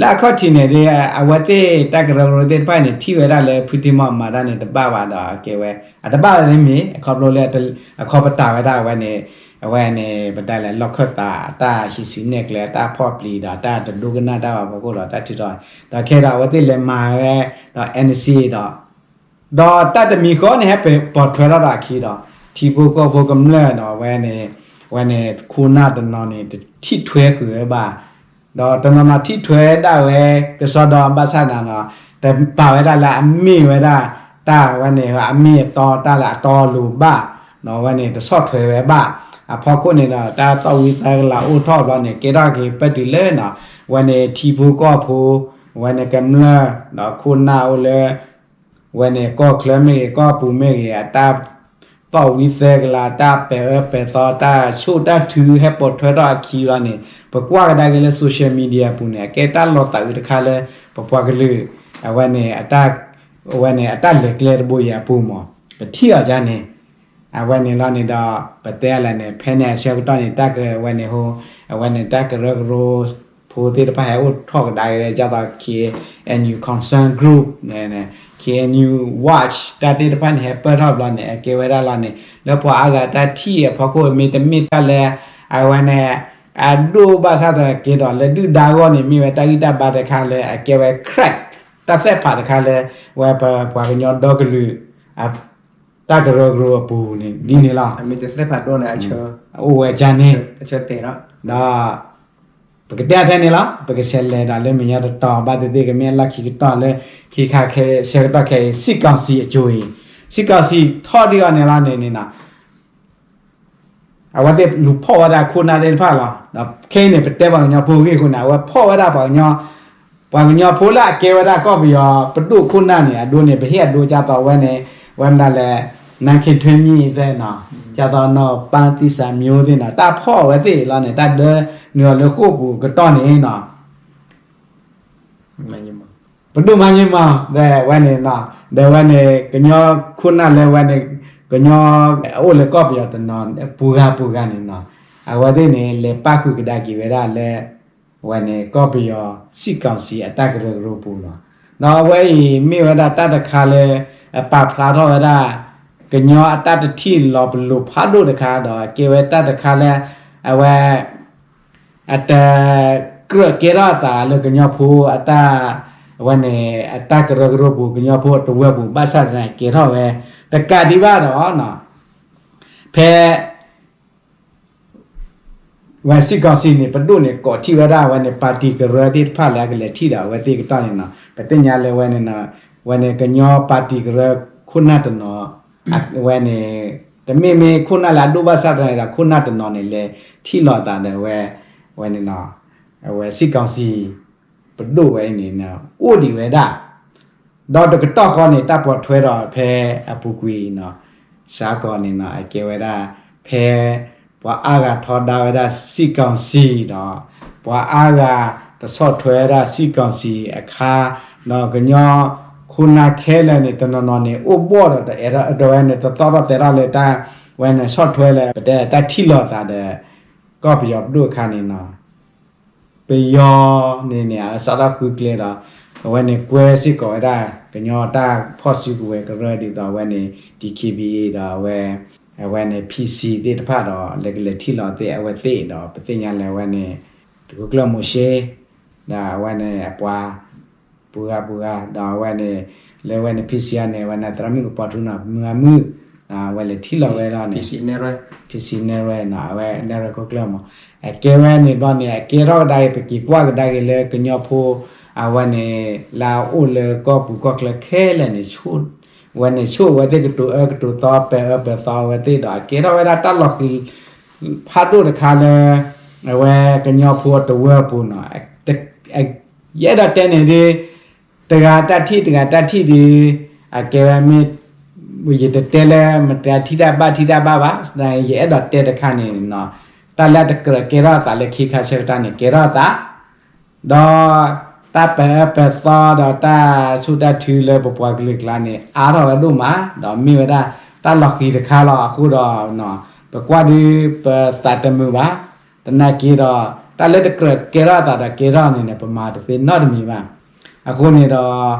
လၢအခီၣ်ထံးန့ၣ်ဒီး အဝဲသ့ၣ်တၢ်ကရၢကရိသ့ၣ်တဖၣ်န့ၣ် ထံၣ်ဝဲဒၣ်လၢဖုထံးမီမၤတၢ်န့ၣ် တဘၣ်ဘၣ်ဒီး အကဲဝဲ အတဘၣ်လၢမ့ၢ် အခီဖျိလၢ အခီပတာ်ဝဲဒၣ်အဝဲန့ၣ် အဝဲန့ၣ် ပတဲလဲၣ် လီၢ်ခၢၣ်သး တၢ်ဟံးစုနဲၣ်ကျဲ တၢ်ဖီၣ်ပျံၤဒီး တၢ်တဒိကနၣ်တၢ်ဘၣ်ဖီခိၣ်ဒီး တၢ်ထုးထီၣ် ဒီးခဲဒီးအဝဲသ့ၣ်လဲၤမၤဝဲ ဒီး NCA ဒီး ဒီးတၢ်တမံၤဃီန့ၣ် ဟဲပိာ်ထွဲထီၣ်ဒီးအခံဒီး ထံဖိကီၢ်ဖိကမျၢၢ်ဒီးအဝဲန့ၣ် ဝဲန့ၣ်ခိၣ်နၢ်တနီၤန့ၣ် တထံၣ်ထွဲဃုာ်ဝဲဘၣ်, ဒီးတနီၤနီၤထံၣ်ထွဲဒၣ်ဝဲကစီဒီဘၣ်ဆၣ်န့ၣ်နီၤ, တပာ်ဝဲဒၣ်လၢအမ့ၢ်ဝဲဒၣ် တၢ်ဝဲန့ၣ်အမ့ၢ်အတီတၢ်လၢအတီအလိၤဘၣ်, ဝဲန့ၣ်တဆီၣ်ထွဲဝဲဘၣ်. အဖီခိၣ်န့ၣ်ဒီး တၢ်သီၣ်ဝံသဲကလၤအိၣ်ထီၣ်ဘျီန့ၣ် ကဲထီၣ်က့ၤပၢၢ်တုၤလၢနီၤ, ဝဲန့ၣ်ထံဖိကီၢ်ဖိ, ဝဲန့ၣ်ကမျၢၢ် ဒီးခိၣ်နၢ်အိၣ်လၢ ဝဲန့ၣ်ကီၢ်ချၢမ့ၢ်ဂ့ၤ ကီၢ်ပူၤမ့ၢ်ဂ့ၤ အတၢ်သီၣ်ဝံသဲကလၤ တၢ်ပဲာ်အၢပဲာ်သီ တၢ်ဆိၣ်တၢ်ထုဟဲပိာ်ထွဲထီၣ်အခံလီၤန့ၣ် ပကွၢ်ကဒါက့ၤလၢ social media အပူၤန့ၣ် အကဲတၢ်လီၤသးအုးတခါလၢ ပပှၤကလုာ် အဝဲန့ၣ် အဝဲန့ၣ် အတၢ်လဲၤကျဲတဘိယဲၢ်အပူၤမး ပထံၣ်အီၤဒ်န့ၣ် အဝဲန့ၣ်လီၤန့ၣ်ဒီး ပတဲလဲၣ်န့ၣ် ဖဲန့ၣ်အဆၢကတီၢ်န့ၣ် တၢ်ကဝဲန့ၣ်ဟိ အဝဲန့ၣ်တၢ်ကရၢကရိ ဖိသ့ၣ်တဖၣ်ဟဲအိၣ်ထီၣ်ကဒါက့ၤ ဒ်သိး K N U Concern Group န့ၣ် K N U Watch တၢ်သ့ၣ်တဖၣ်န့ၣ် ဟဲပၢၢ်ထီၣ်ဘျီန့ၣ် အကဲဝဲဒၣ်လီၤန့ၣ် လၢပှၤအါဂၤတၢ်ထံၣ်အဖီခိၣ် မ့တမ့ၢ်တၢ်လၢ အဝဲန့ၣ် အဒိၣ်ဘၣ်ဆၣ်သနာ်က့ဒီး လၢဒုၣ်ဒါအဂီၢ်န့ၣ် မ့ၢ်ဝဲတၢ်ဂံၢ်တၢ်ဘါတခါလၢ အကဲဝဲ crack တၢ်သ့ၣ်ဖးတခါလၢ ဝဲပပှၤကညီဒီကလုာ် တၢ်ကရၢကရိအပူၤန့ၣ် ဒ်န့ၣ်လီၤ. အိၣ်ဝဲဒ်န့ၣ် ဒီး ပကတဲထဲန့ၣ်လီၤ. ပကဆဲးလဲၤဒီးလၢမဲာ်ညါတတီၤ ဘၣ်သ့ၣ်သ့ၣ်ကမ့ၢ်အလီၢ်ခံကတီၢ်လၢ ခံခါခဲဆၢကတီၢ်ခဲအံၤ စံၣ်ကီၢ်စံၣ်အကၠိအံၤ စံၣ်ကီၢ်စံၣ်ထီၣ်ဒ်အီၤန့ၣ်လီၤန့ၣ်န့ၣ်နီၤ အဝဲသ့ၣ်လူၤဖီၣ်ဝဲဒၣ်ခိၣ်နၢ်သ့ၣ်တဖၣ်လီၤ. ဒီးခဲအံၤန့ၣ် ပတဲပှၤကညီဖိအဂ့ၢ်အဃိန့ၣ် အဝဲဖီၣ်ဝဲဒၣ်ပှၤကညီ ပှၤကညီဖိလၢအကဲဝဲဒၣ်ကီၢ်ပယီၤပဒိၣ်ခိၣ်နၢ်န့ၣ် အဒိန့ၣ် ပဟ့ၣ်အဒိဒ်သိးဝဲန့ၣ် ဝဲမတၤလဲၣ် နါခ့ထွ့မံသ့ၣ်နီၤ ဒ်သိးနီၢ်ပၢ်သံစၢ်မၠိသ့ၣ်နီၤ တၢ်ဖီၣ်အဝဲသ့ၣ်လီၤန့ၣ် တၢ်ဒၢနုာ်အီၤလၢဃိာ်ပူၤကတီၢ်န့ၣ်နီၤ ပဒိၣ်မါန့ၣ်မး ဒီးဝဲန့ၣ်နီၤ ဒီးဝဲန့ၣ် ကညီခိၣ်နၢ်လၢဝဲန့ၣ် ကညီ အိၣ်လၢကီၢ်ပယီၤတနီၤပူၤဂၤပူၤဂၤန့ၣ်နီၤ အဝဲသ့ၣ်န့ၣ် လဲၤပၣ်ဃုာ်ကဒါက့ၤဝဲဒၣ်လၢ ဝဲန့ၣ် ကီၢ်ပယီၤစံၣ်ကီၢ်စံၣ်အတၢ်ကရၢကရိပူၤလီၤ. ဒီးအဝဲအံၤမ့ၢ်ဝဲဒၣ်တၢ်တခါလၢ အပာ်ဖျါထီၣ်ဝဲဒၣ် ကညီအတၢ်တထံၣ်လီၤပလိာ်ဖးဒိၣ်တခါ ဒီးကဲဝဲတၢ်တခါလၢ အဝဲ အတကြၢးကဲထီၣ်အသးလၢကညီဖိအတၢ် အဝဲန့ၣ် အတၢ်ကရၢကရိပူၤ ကညီဖိအတဝၢပူၤ ဘၣ်ဆၣ်သနာ်က့ ကဲထီၣ်ဝဲ တကးဒံးဘၣ်ဒီး ဖဲ ဝဲစံၣ်ကီၢ်စံၣ်န့ၣ် ပဒိၣ်န့ၣ် ကိးထီၣ်ဝဲဒၣ်ဝဲန့ၣ် ပၣ်တံၣ်ကရၢသ့ၣ်တဖၣ်လၢအကလဲၤထံၣ်ဒီးအဝဲသ့ၣ်ကတီၢ်န့ၣ်နီၤ ပသ့ၣ်ညါလၢဝဲန့ၣ် ဝဲန့ၣ်ကညီပၣ်တံၣ်ကရၢခိၣ်နၢ်တနီၤ ဝဲန့ၣ် တမ့ၢ်မ့ၢ်ခိၣ်နၢ်လၢအဒိၣ်ဘၣ်ဆၣ်သနာ်က့ဒီး ခိၣ်နၢ်တနီၤန့ၣ် လဲၤထံၣ်လိာ်သးဒီးဝဲ ဝဲန့ၣ်နီၤ အဝဲစံၣ်ကီၢ်စံၣ် ပဒိၣ်ဝဲအံၤန့ၣ် အိၣ်ဒံးဝဲဒၣ် ဒီးတကတီၢ်ဃီန့ၣ် တၢ်ပိာ်ထွဲဒီးဖဲအပူၤကွံာ်နီၤ စ့ၢ်ကီးန့ၣ်နီၤ အကဲဝဲဒၣ် ဖဲ ပှၤအါဂၤထီဒါဝဲဒၣ်စံၣ်ကီၢ်စံၣ်ဒီး ပှၤအါဂၤတဆီၣ်ထွဲဝဲဒၣ်စံၣ်ကီၢ်စံၣ်အခါ ဒီးကညီခိၣ်နၢ်ခဲလၢာ်န့ၣ် တနီၤနီၤန့ၣ် အိၣ်ဘီၣ်ဒီးတအဲၣ်ဒိး တဝဲန့ၣ် တသီၣ်ထီၣ်တဲထီၣ်လၢတၢ် ဝဲန့ၣ်ဆီၣ်ထွဲလၢ ပတဲတၢ်ထံၣ်လိာ်သးဒီး ကီၢ်ပယီၤပဒိၣ်အခါန့ၣ်နီၤ ပယီၤန့ၣ်န့ၣ် အစးထီၣ်ဃုကျဲဒီး အဝဲန့ၣ်ကွဲစ့ၢ်ကီးဝဲဒၣ် ကညီတၢ်ဖီၣ်စုကဝဲၤကရၢဒ်သိးအဝဲန့ၣ် D K B A ဒီးအဝဲ အဝဲန့ၣ် P C သ့ၣ်တဖၣ်ဒီး လၢကလဲၤထံၣ်လိာ်သ့ၣ်အဝဲသ့ၣ်ဒီး ပသ့ၣ်ညါလၢအဝဲန့ၣ် သုးခိၣ်ကျၢၢ်မိၤၡ့ ဒီးအဝဲန့ၣ်အပှၤ ပှၤဂၤပှၤဂၤ ဒီးအဝဲန့ၣ် လၢအဝဲန့ၣ် P C အံၤန့ၣ် အဝဲန့ၣ်သရၣ်မုၣ်ကပီၤထူနီၤ မုၢ်ဂၤမုၣ် အဝဲလဲၤထံၣ်လိာ်ဝဲလီၤန့ၣ် P C နဲၣ်ရွဲၣ် P C နဲၣ်ရွဲၣ်နီၤ အဝဲနဲၣ်ရွဲၣ်ခိၣ်ကျၢၢ်မး အကဲဝဲန့ၣ်ဘျီန့ၣ် အကဲထီၣ်ကဒါက့ၤ ပက့ၤကွၢ်ကဒါက့ၤလၢကညီဖိ အဝဲန့ၣ် လၢအအိၣ်လၢကီၢ်ပူၤကီၢ်ချၢခဲလၢာ်န့ၣ် ဝဲန့ၣ်ဆိၣ်ဝဲသ့ၣ်ကတိၤအၢကတိၤသီ ပဲာ်အၢပဲာ်သီအဝဲသ့ၣ်ဒီး အကဲထီၣ်ဝဲဒၣ်တၢ်လီၤဃံၤ ဖးဒိၣ်တခါလၢ အဝဲကညီဖိအတဝၢအပူၤနီၤ ယအဲၣ်ဒိးတဲန့ၣ်ဒ် တဂၤတၢ်ထံၣ်တဂၤတၢ်ထံၣ်ဒ် အကဲဝဲမ့ၢ် ယတတဲလၢမတၤထံၣ်တၢ်ဘၣ်ထံၣ်တၢ်ဘၣ်ဘၣ် ယအဲၣ်ဒိးတဲတခါန့ၣ်နီၤ တၢ်လၢတကြၢးကဲထီၣ်အသးလၢခံခါဆၢကတီၢ်န့ၣ် ကဲထီၣ်အသး ဒီး တၢ်ပဲာ်အၢပဲာ်သီဒီးတၢ်ဆိၣ်တၢ်ထုလၢပပှၤကလုာ်ကျါန့ၣ် အါထီၣ်ဝဲဒိၣ်မး ဒီးမ့ၢ်ဝဲဒၣ်တၢ်လီၤဃံၤတခါလီၤ. အဃိဒီး ပကွၢ်ဒုး ပသးတမုာ်ဘၣ်. သနာ်က့ဒီး တၢ်လၢတကြၢးကဲထီၣ်အသးဒီးကဲထီၣ်န့ၣ်န့ၣ် ပမၤတသ့နီတမံၤဘၣ်. အဃိန့ၣ်ဒီး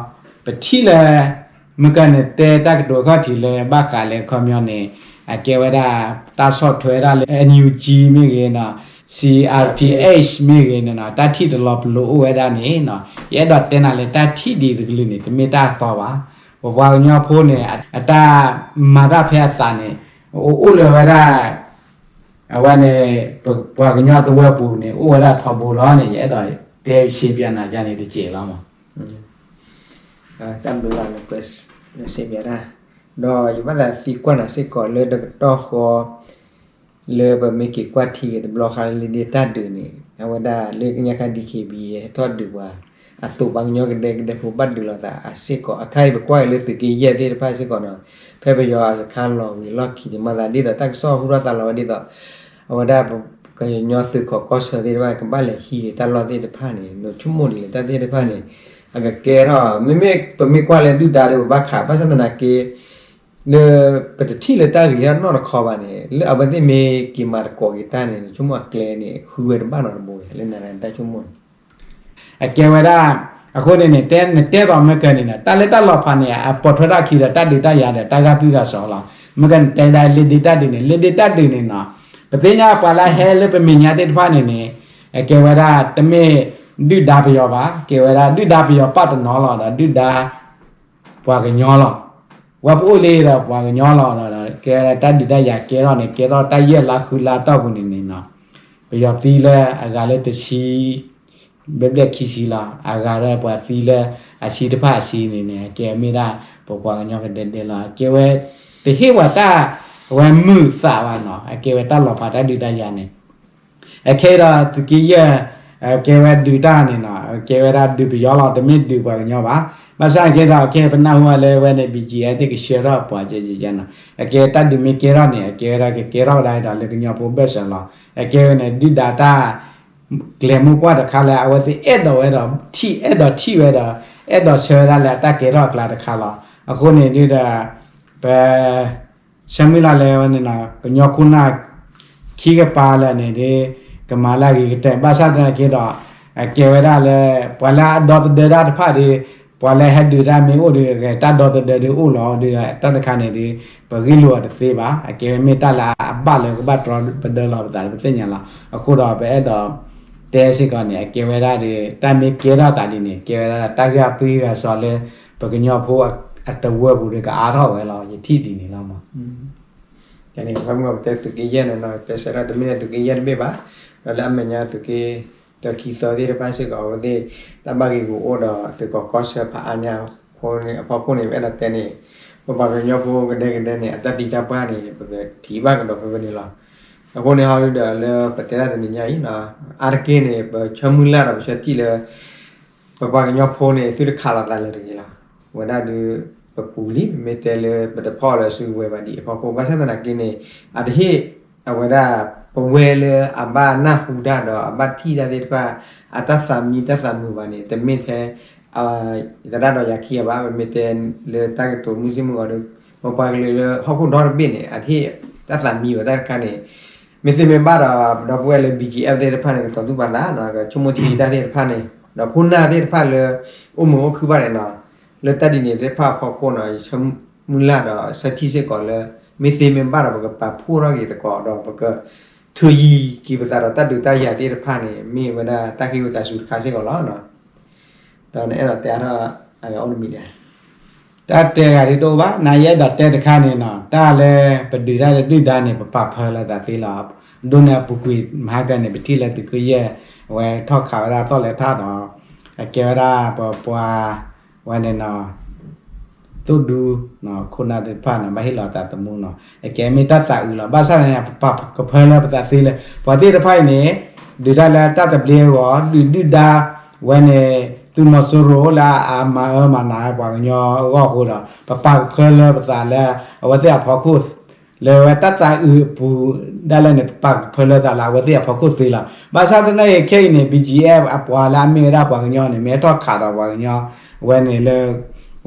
ပထံၣ်လၢ မုၢ်ကၢန့ၣ်တဲတၢ်ကတိၤအခီၣ်ထံးလၢဘၣ်ဃးလၢအခီပညီန့ၣ် အကဲဝဲဒၣ် တၢ်ဆီၣ်ထွဲဒၣ်လၢ N U G မ့ၢ်ဂ့ၤနီၤ C R P H မ့ၢ်ဂ့ၤန့ၣ်နီၤ တၢ်ထံၣ်တလီၤပလိာ်အိၣ်ဝဲဒၣ်န့ၣ်နီၤ ယအဲၣ်ဒိးတဲနၤလၢတၢ်ထံၣ်ဒ်တကလုာ်န့ၣ် တမ့ၢ်တၢ်အသီဘၣ်. ပပှၤကညီဖိန့ၣ် အတၢ်မၤတၢ်ဖဲအသးန့ၣ် အိၣ်အိၣ်လၢဝဲဒၣ် အဝဲန့ၣ် ပပှၤကညီတဝၢပူၤန့ၣ် အိၣ်ဝဲဒၣ်ထီဘိလီၤန့ၣ် ယအဲၣ်ဒိးတဲရှင်းပြနၤန့ၣ်တစဲးလီၤမး. တၢ်ဘျုးလီၤ နကွဲးရှင်းပြတၢ်, ဒီးယဘၣ်သးသံကွၢ်နၤစ့ၢ်ကီးလၢတကတီၢ်ဃီ လၢပမ့ၢ်က့ၤကွၢ်ထံဂ့ၤတဘျီဃီလၢလ့ဒ့တၢ်ဒုးန့ၣ် အဝဲဒၣ်လၢညါခါ DKBA ဟဲထီၣ်ဒုးပှၤ အသိးပှၤကညီကဒဲကဒဲဖိဘၣ်ဒုးလိာ်သးအစ့ၢ်ကီး အခါအံၤပကွၢ်က့ၤလၢသုးက့ယဲၢ်သ့ၣ်တဖၣ်စ့ၢ်ကီးနီၤ, ဖဲပယီၤအစခါလီၤဝံၤလီၢ်ခံန့ၣ် မၤသးဒ်သိး တၢ်ကစီၣ်ဟူထီၣ်သါလီၤဝဲဒ်သိး အဝဲဒၣ်ပကညီသုးခိးကီၢ်ဆၢသ့ၣ်တဖၣ် ကဘၣ်လဲၤဟံးက့ၤတၢ်လီၢ်သ့ၣ်တဖၣ်န့ၣ် နဆိကမိၣ်ဒ်လဲၣ် တၢ်သ့ၣ်တဖၣ်န့ၣ် အကကဲထီၣ် မ့မ့ၢ်ပမ့ၢ်ကွၢ်လၢဒုၣ်ဒါဒီး ပဘၣ်ခး ဘၣ်ဆၣ်သနာ်က့ လၢပတထံၣ်လၢတၢ်ဂ့ၤထီၣ်နီတခီဘၣ်န့ၣ် လၢအဝဲသ့ၣ်မ့ၢ်က့ၤမၤသကိးက့ၤတၢ်န့ၣ် နဆိကမိၣ်အကျဲန့ၣ် ဃုဝဲတဘၣ်နီတဘိ လၢနတၢ်ဆိကမိၣ်န့ၣ် အကဲဝဲဒၣ် အဃိန့ၣ်န့ၣ် တဲနတဲသိးမ့ၢ်ကန့ၣ်နီၤ တၢ်လၢတၢ်လီၤဖးန့ၣ် အပိာ်ထွဲထီၣ်ခံဒီး တၢ်ဒုးတၢ်ယၤဒီး တၢ်ဂာ်သွံၣ်ဂာ်စီၤလီၤ. မ့ၢ်ကနတဲဒၣ်လ့ဒ့တၢ်ဒုးန့ၣ် လ့ဒ့တၢ်ဒုးန့ၣ်နီၤ ပသ့ၣ်ညါပှၤလၢဟဲလၢပမဲာ်ညါသ့ၣ်တဖၣ်န့ၣ်န့ၣ် အကဲဝဲဒၣ်တမ့ၢ်ဒုၣ်ဒါပယီၤဘၣ် ကဲဝဲဒၣ်ဒုၣ်ဒါပယီၤပာ်တနီၤလီၤဒီး ဒုၣ်ဒါ ပှၤကညီလီၤ. ဝဲပအိၣ်လံဒီးပှၤကညီလီၤဒီး ကဲတၢ်ဒုးတၢ်ယၤကဲထီၣ်န့ၣ် ကဲထီၣ်တၢ်ယဲၢ်လါဃုလါတီၢ်ပူၤန့ၣ်န့ၣ်နီၤ ပယီၤသံလၢအဂၤလၢတဆံ ဘျဲၣ်ဘျဲၣ်ခံဆံလီၤ. အဂၤဒီးပှၤသံလၢအဆံတဖၣ်အဆံန့ၣ်န့ၣ် အကဲမ့ၢ်ဒၣ်ပပှၤကညီကဒဲဒဲလီၤ. အကဲဝဲ တဟ့ၣ်ဝဲတၢ် အဝဲမုာ်သးဘၣ်နီၤ အကဲဝဲတၢ်လီၤဖးတၢ်ဒုးတၢ်ယၤန့ၣ် အခဲအံၤဒီးသုးက့ယဲၢ် ကဲဝဲဒုးတၢ်န့ၣ်နီၤ ကဲဝဲဒၣ်ဒုးပယီၤလီၤ တမ့ၢ်ဒုးပှၤကညီဘၣ်. ဘၣ်ဆၣ်ကဲဒီး အခဲပနၢ်ဟူဝဲလၢဝဲန့ၣ် BGF သ့ၣ်ကဆှၢထီၣ်ပှၤကဲကဲနီၤ အကဲတၢ်ဒုးမ့ၢ်ကဲထီၣ်န့ၣ် အကဲဝဲဒၣ်ကကဲထီၣ်ဝဲဒၣ်ဒီးလၢကညီဖိဘၢၣ်စၢၤလီၤ. အကဲဝဲန့ၣ် ဒုၣ်ဒါတၢ် ကျဲၤမိၢ်ပှၢ်တခါလၢအဝဲသ့ၣ်အဲၣ်ဒိးဝဲဒီး ထံၣ်အဲၣ်ဒိးထံၣ်ဝဲဒီး အဲၣ်ဒိးဆှၢဝဲဒၣ်လၢအတၢ်ကဲထီၣ်အကျါတခါလီၤ. အဃိန့ၣ်ဒုးဒီး ပ ဆၢမုၢ်လၢ်လၢဝဲန့ၣ်နီၤ ကညီခိၣ်နၢ် ခံကပၤလၢာ်န့ၣ်ဒုး ကမၤလၢအဂ့ၤကတၢၢ် ဘၣ်ဆၣ်သနာ်က့ဒီး အကဲဝဲဒၣ်လၢ ပှၤလၢအဒီသဒၢတၢ်တဖၣ်ဒီး ပှၤလၢဟဲဒုးတၢ်မ့ၢ်အိၣ်ဒီး တၢ်ဒီသဒၢဒုးအိၣ်လီၤဒီး တၢ်တခါန့ၣ်ဒီး ပဂ့ၢ်လိာ်အီၤတသ့ဘၣ်. အကဲဝဲမ့ၢ်တၢ်လၢအဘၣ်လၢကဘၣ်တြီပဒၢလီၤပသးဒီးပသ့ၣ်ညါလီၤ. အဃိဒီးပအဲၣ်ဒိး တဲစ့ၢ်ကီးန့ၣ် အကဲဝဲဒၣ်ဒီး တၢ်မ့ၢ်ကဲထီၣ်သးဒ်န့ၣ် ကဲဝဲဒၣ်တၢ်ဂာ်သွံၣ်ဂာ်စီၤလၢ ပကညီဖိအတဝၢပူၤဒီးကအါထီၣ်ဝဲလီၤ ယထံၣ်ဒ်န့ၣ်လီၤမး. န့ၣ် ပမ့ၢ်တဲသုးက့ယဲၢ်န့ၣ်နီၤ တဲဆၢဒၣ်တမ့ၢ်လၢသုးက့ယဲၢ်တဘ့ၣ်ဘၣ်, ဒီးလၢအမဲာ်ညါသုးက့ ဒီးခံသီသ့ၣ်တဖၣ်စ့ၢ်ကီး အဝဲသ့ၣ် တၢ်ဘၣ်ဂ့ၢ်ဂီၢ်အိၣ်ဒီးသုးကီၢ်ကီၢ်ဆၢဖးအါညါအဖီခိၣ်န့ၣ် ပအဲၣ်ဒိးတဲန့ၣ် ပပှၤကညီဖိကဒဲကဒဲန့ၣ် အတၢ်သံတၢ်ပှၢ်န့ၣ် ပကထံၣ်ဘၣ်ကဒီးဖဲဖဲန့ၣ်လီၤ. အဃိန့ၣ်ဟီဒုဒီးလၢပတဲဒၣ်တနံၤညါအံၤ အါတက့ၢ်န့ၣ် ပဆၢမုၢ်လၢ်ဒီးပဆၢထံၣ်လၢ ပပှၤကညီဖိန့ၣ် သုတခးလိာ်သးလၢၤတဂ့ၤလီၤ. ဝဲဒၣ်ဒုး ပပူၤလံ ပမ့ၢ်တဲလၢပတဖီၣ်လၢစုကဝဲၤဘၣ်ဒံးအဖီခိၣ် ဘၣ်ဆၣ်သနာ်က့န့ၣ် အတဟ့ၣ် အဝဲဒၣ် ပဝဲလၢအဘၣ်နၢ်ဟူတၢ်ဒီးအဘၣ်ထံၣ်တၢ်သ့ၣ်တဖၣ် အတၢ်သးမံတၢ်သးမုာ်ဘၣ်န့ၣ် တမ့ၢ်ထဲ သရၣ်ဒီးယၤခံဂၤဘၣ် ပမ့ၢ်တဲလၢတၢ်ကတိၤမုၢ်ဆ့ၣ်မုၢ်ဂီၤဒီး ပပှၤကလုာ်လၢဟီၣ်ခိၣ်ဒီတဘ့ၣ်န့ၣ် အတဟ့ၣ်တၢ်သးမံဘၣ်တၢ်တခါန့ၣ် မ့ၢ်သ့မ့ၢ်ဘၣ်ဒီး ပဒီပုၢ်ဝဲၢ်လၢ BGF သ့ၣ်တဖၣ်န့ၣ် ကတိၤသူၣ်ပာ်သး ကဆိကမိၣ်ထံတၢ်သ့ၣ်တဖၣ်န့ၣ် ဒီးခိၣ်နၢ်သ့ၣ်တဖၣ်လၢ အိၣ်မုာ်အိၣ်ခုၣ်ဘၣ်န့ၣ်နီၤ လၢတၢ်ဒ်န့ၣ်သ့ၣ်တဖၣ်အဖီခိၣ်နီၤ ယဆၢမုၢ်လၢ်ဒီးဆၢထံၣ်စ့ၢ်ကီးလၢ မ့ၢ်သ့မ့ၢ်ဘၣ်ဒီး ပကပာ်ဖှိၣ်ထီၣ်က့ၤသကိးဒီး ပကထုးယံၤက့ၤပသးဒီးတၢ်ဒုးတၢ်ယၤသ့ၣ်တဖၣ်န့ၣ် မ့ၢ်ဝဲဒၣ်တၢ်ဃ့ဝံသးစူၤတခါစ့ၢ်ကီးလီၤ. ဒီးနအဲၣ်ဒိးတဲအါထီၣ်အဂၤအိၣ်တမံၤလဲၣ်. တၢ်တဲဂၤဒ်တအိၣ်ဘၣ် နယအဲၣ်ဒိးတဲတခါန့ၣ်နီၤ တၢ်လၢပဒုးတၢ်လၢဒုၣ်ဒါန့ၣ် ပပာ်ဖၢလၢသးသ့လီၤ. ဒိၣ်န့ၢ်အပူၤကွံာ်မဟါကန့ၣ် ပထံၣ်လၢသုးက့ယဲၢ် အဝဲထီၣ်ခးဝဲဒၣ်သီၣ်လဲၤထးဒီး အကဲဝဲဒၣ်ပပှၤ ဝဲန့ၣ်နီၤ သိၣ်ဒူ ခိၣ်နၢ်သ့ၣ်တဖၣ်န့ၣ် ဘၣ်ဟ့ၣ်လီၤသးသမူနီၤ အကဲမ့ၢ်တၢ်သးအုးလီၤ. ဘၣ်ဆၣ်န့ၣ် ပပာ်ကဖၢလၢပသးသ့လၢ ပှၤသ့ၣ်တဖၣ်အံၤန့ၣ် ဒုးတၢ်လၢတၢ်သဘျ့အဂီၢ် ဒုးဒုၣ်ဒါ ဝဲန့ၣ် သုးမီၤစိရိၤလၢအမၤအၢမၤနးပှၤကညီအဂီၢ်အဃိဒီး ပပာ်ကဖၢလၢပသးလၢ အဝဲသ့ၣ်အဖီခိၣ် လၢဝဲတၢ်သးအုးအပူၤဒၣ်လဲာ်န့ၣ် ပပာ်ကဖၢလၢသးလၢအဝဲသ့ၣ်အဖီခိၣ်သ့လီၤ. ဘၣ်ဆၣ်သနာ်က့ခဲအံၤန့ၣ် BGF အပှၤလၢအမ့ၢ်ဝဲဒၣ်ပှၤကညီန့ၣ် မ့ၢ်ဟဲထီၣ်ခးဒီးပှၤကညီ ဝဲန့ၣ်လၢ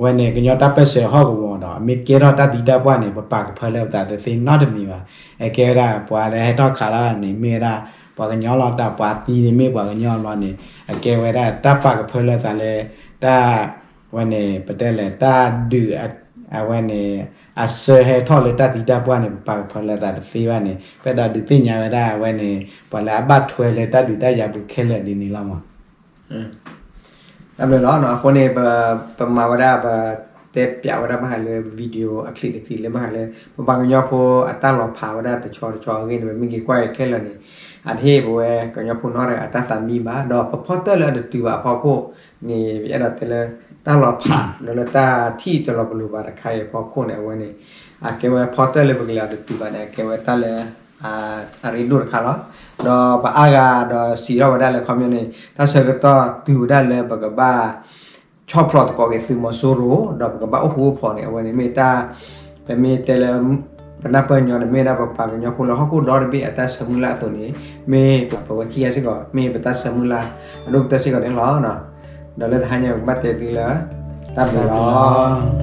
ဝဲန့ၣ်ကညီတၢ်ပၢၢ်ဆၢဟီၣ်ကဝီၤဒီး မ့ၢ်ကဲထီၣ်တၢ်သံတၢ်ပှၢ်န့ၣ် ပပာ်ကဖၢလၢပသးတသ့နီတမံၤဘၣ်. အကဲဝဲဒၣ်ပှၤလၢဟဲထီၣ်ခးလီၤန့ၣ် မ့ၢ်ဝဲဒၣ်ပှၤကညီလီၤ. တၢ်ပှၤသံန့ၣ်မ့ၢ်ပှၤကညီဘျီန့ၣ် အကဲဝဲဒၣ်တၢ်ပာ်ကဖၢလၢသးလၢ တၢ် ဝဲန့ၣ် ပတဲလဲၣ် တၢ်ဒုး အဝဲန့ၣ် အစၢဟဲထီၣ်လၢတၢ်သံတၢ်ပှၢ်န့ၣ် ပပာ်ကဖၢလၢသးတသ့ဘၣ်န့ၣ် ပအဲၣ်ဒိးဒုးသ့ၣ်ညါဝဲဒၣ်ဝဲန့ၣ် ပှၤလၢအဘၣ်ထွဲလၢတၢ်ဒုးတၢ်ယၤပူၤခဲလၢာ်ဒ်န့ၣ်လီၤမး. တၢ်ဘျုးလီၤ. အဃိန့ၣ် ပမၤဝဲဒၣ်ပ တဲပၠးဝဲဒၣ်ဘၣ်ဃးလၢ video အချံတချံလၢဘၣ်ဃးလၢ ပပှၤကညီဖိအတၢ်လီၤဖးဝဲဒၣ်တဆီတဆီအဂ့ၢ်န့ၣ် ပမ့ၢ်က့ၤကွၢ်ခဲလၢာ်န့ၣ် အတဟ့ၣ်ပဝဲကညီဖိနီတဂၤအတၢ်သးမံဘၣ် ဒီးပဖီတၢၣ်လၢအတတုၤဘၣ်အဖီခိၣ်န့ၣ် ပအဲၣ်ဒိးတဲလၢ တၢ်လီၤဖးဒီးလၢတၢ်ထံၣ်တလီၤပလိာ်ဘၣ်တခါအံၤအဖီခိၣ်န့ၣ် အဝဲန့ၣ် အကဲဝဲဖီတၢၣ်လၢပကလဲၤအီၤတတုၤဘၣ်န့ၣ် အကဲဝဲတၢ်လၢ အရ့ဒိၣ်တခါလီၤ. ဒီးပအါဂၤဒီးစံးထီၣ်ဝဲဒၣ်လၢခီပညီန့ၣ် တၢ်ဆၢကတီၢ်တုၤဝဲဒၣ်လၢပကဘၣ် ဆီၣ်ဖျိးသကိးက့ၤသုးမီၤစိရိၤ ဒီးပကဘၣ်အိၣ်ဃူအိၣ်ဖိးန့ၣ် အဝဲန့ၣ်မ့ၢ်တၢ် ပမ့ၢ်တဲလၢ ပနၢ်ပၢၢ်ညီန့ၣ် မ့ၢ်ဝဲဒၣ်ပပှၤကညီဖိလၢဟီၣ်ခိၣ်ဒီတဘ့ၣ်အတၢ်ဆၢမုၢ်လၢ်အသိးန့ၣ် မ့ၢ်ပဝဲခံဂၤစ့ၢ်ကီး မ့ၢ်ပတၢ်ဆၢမုၢ်လၢ်အဒိၣ်ကတၢၢ်စ့ၢ်ကီးန့ၣ်လီၤ. ဒီးလၢတဟါညါပကဘၣ်တဲသုလၢ တၢ်ဘျုးလီၤ.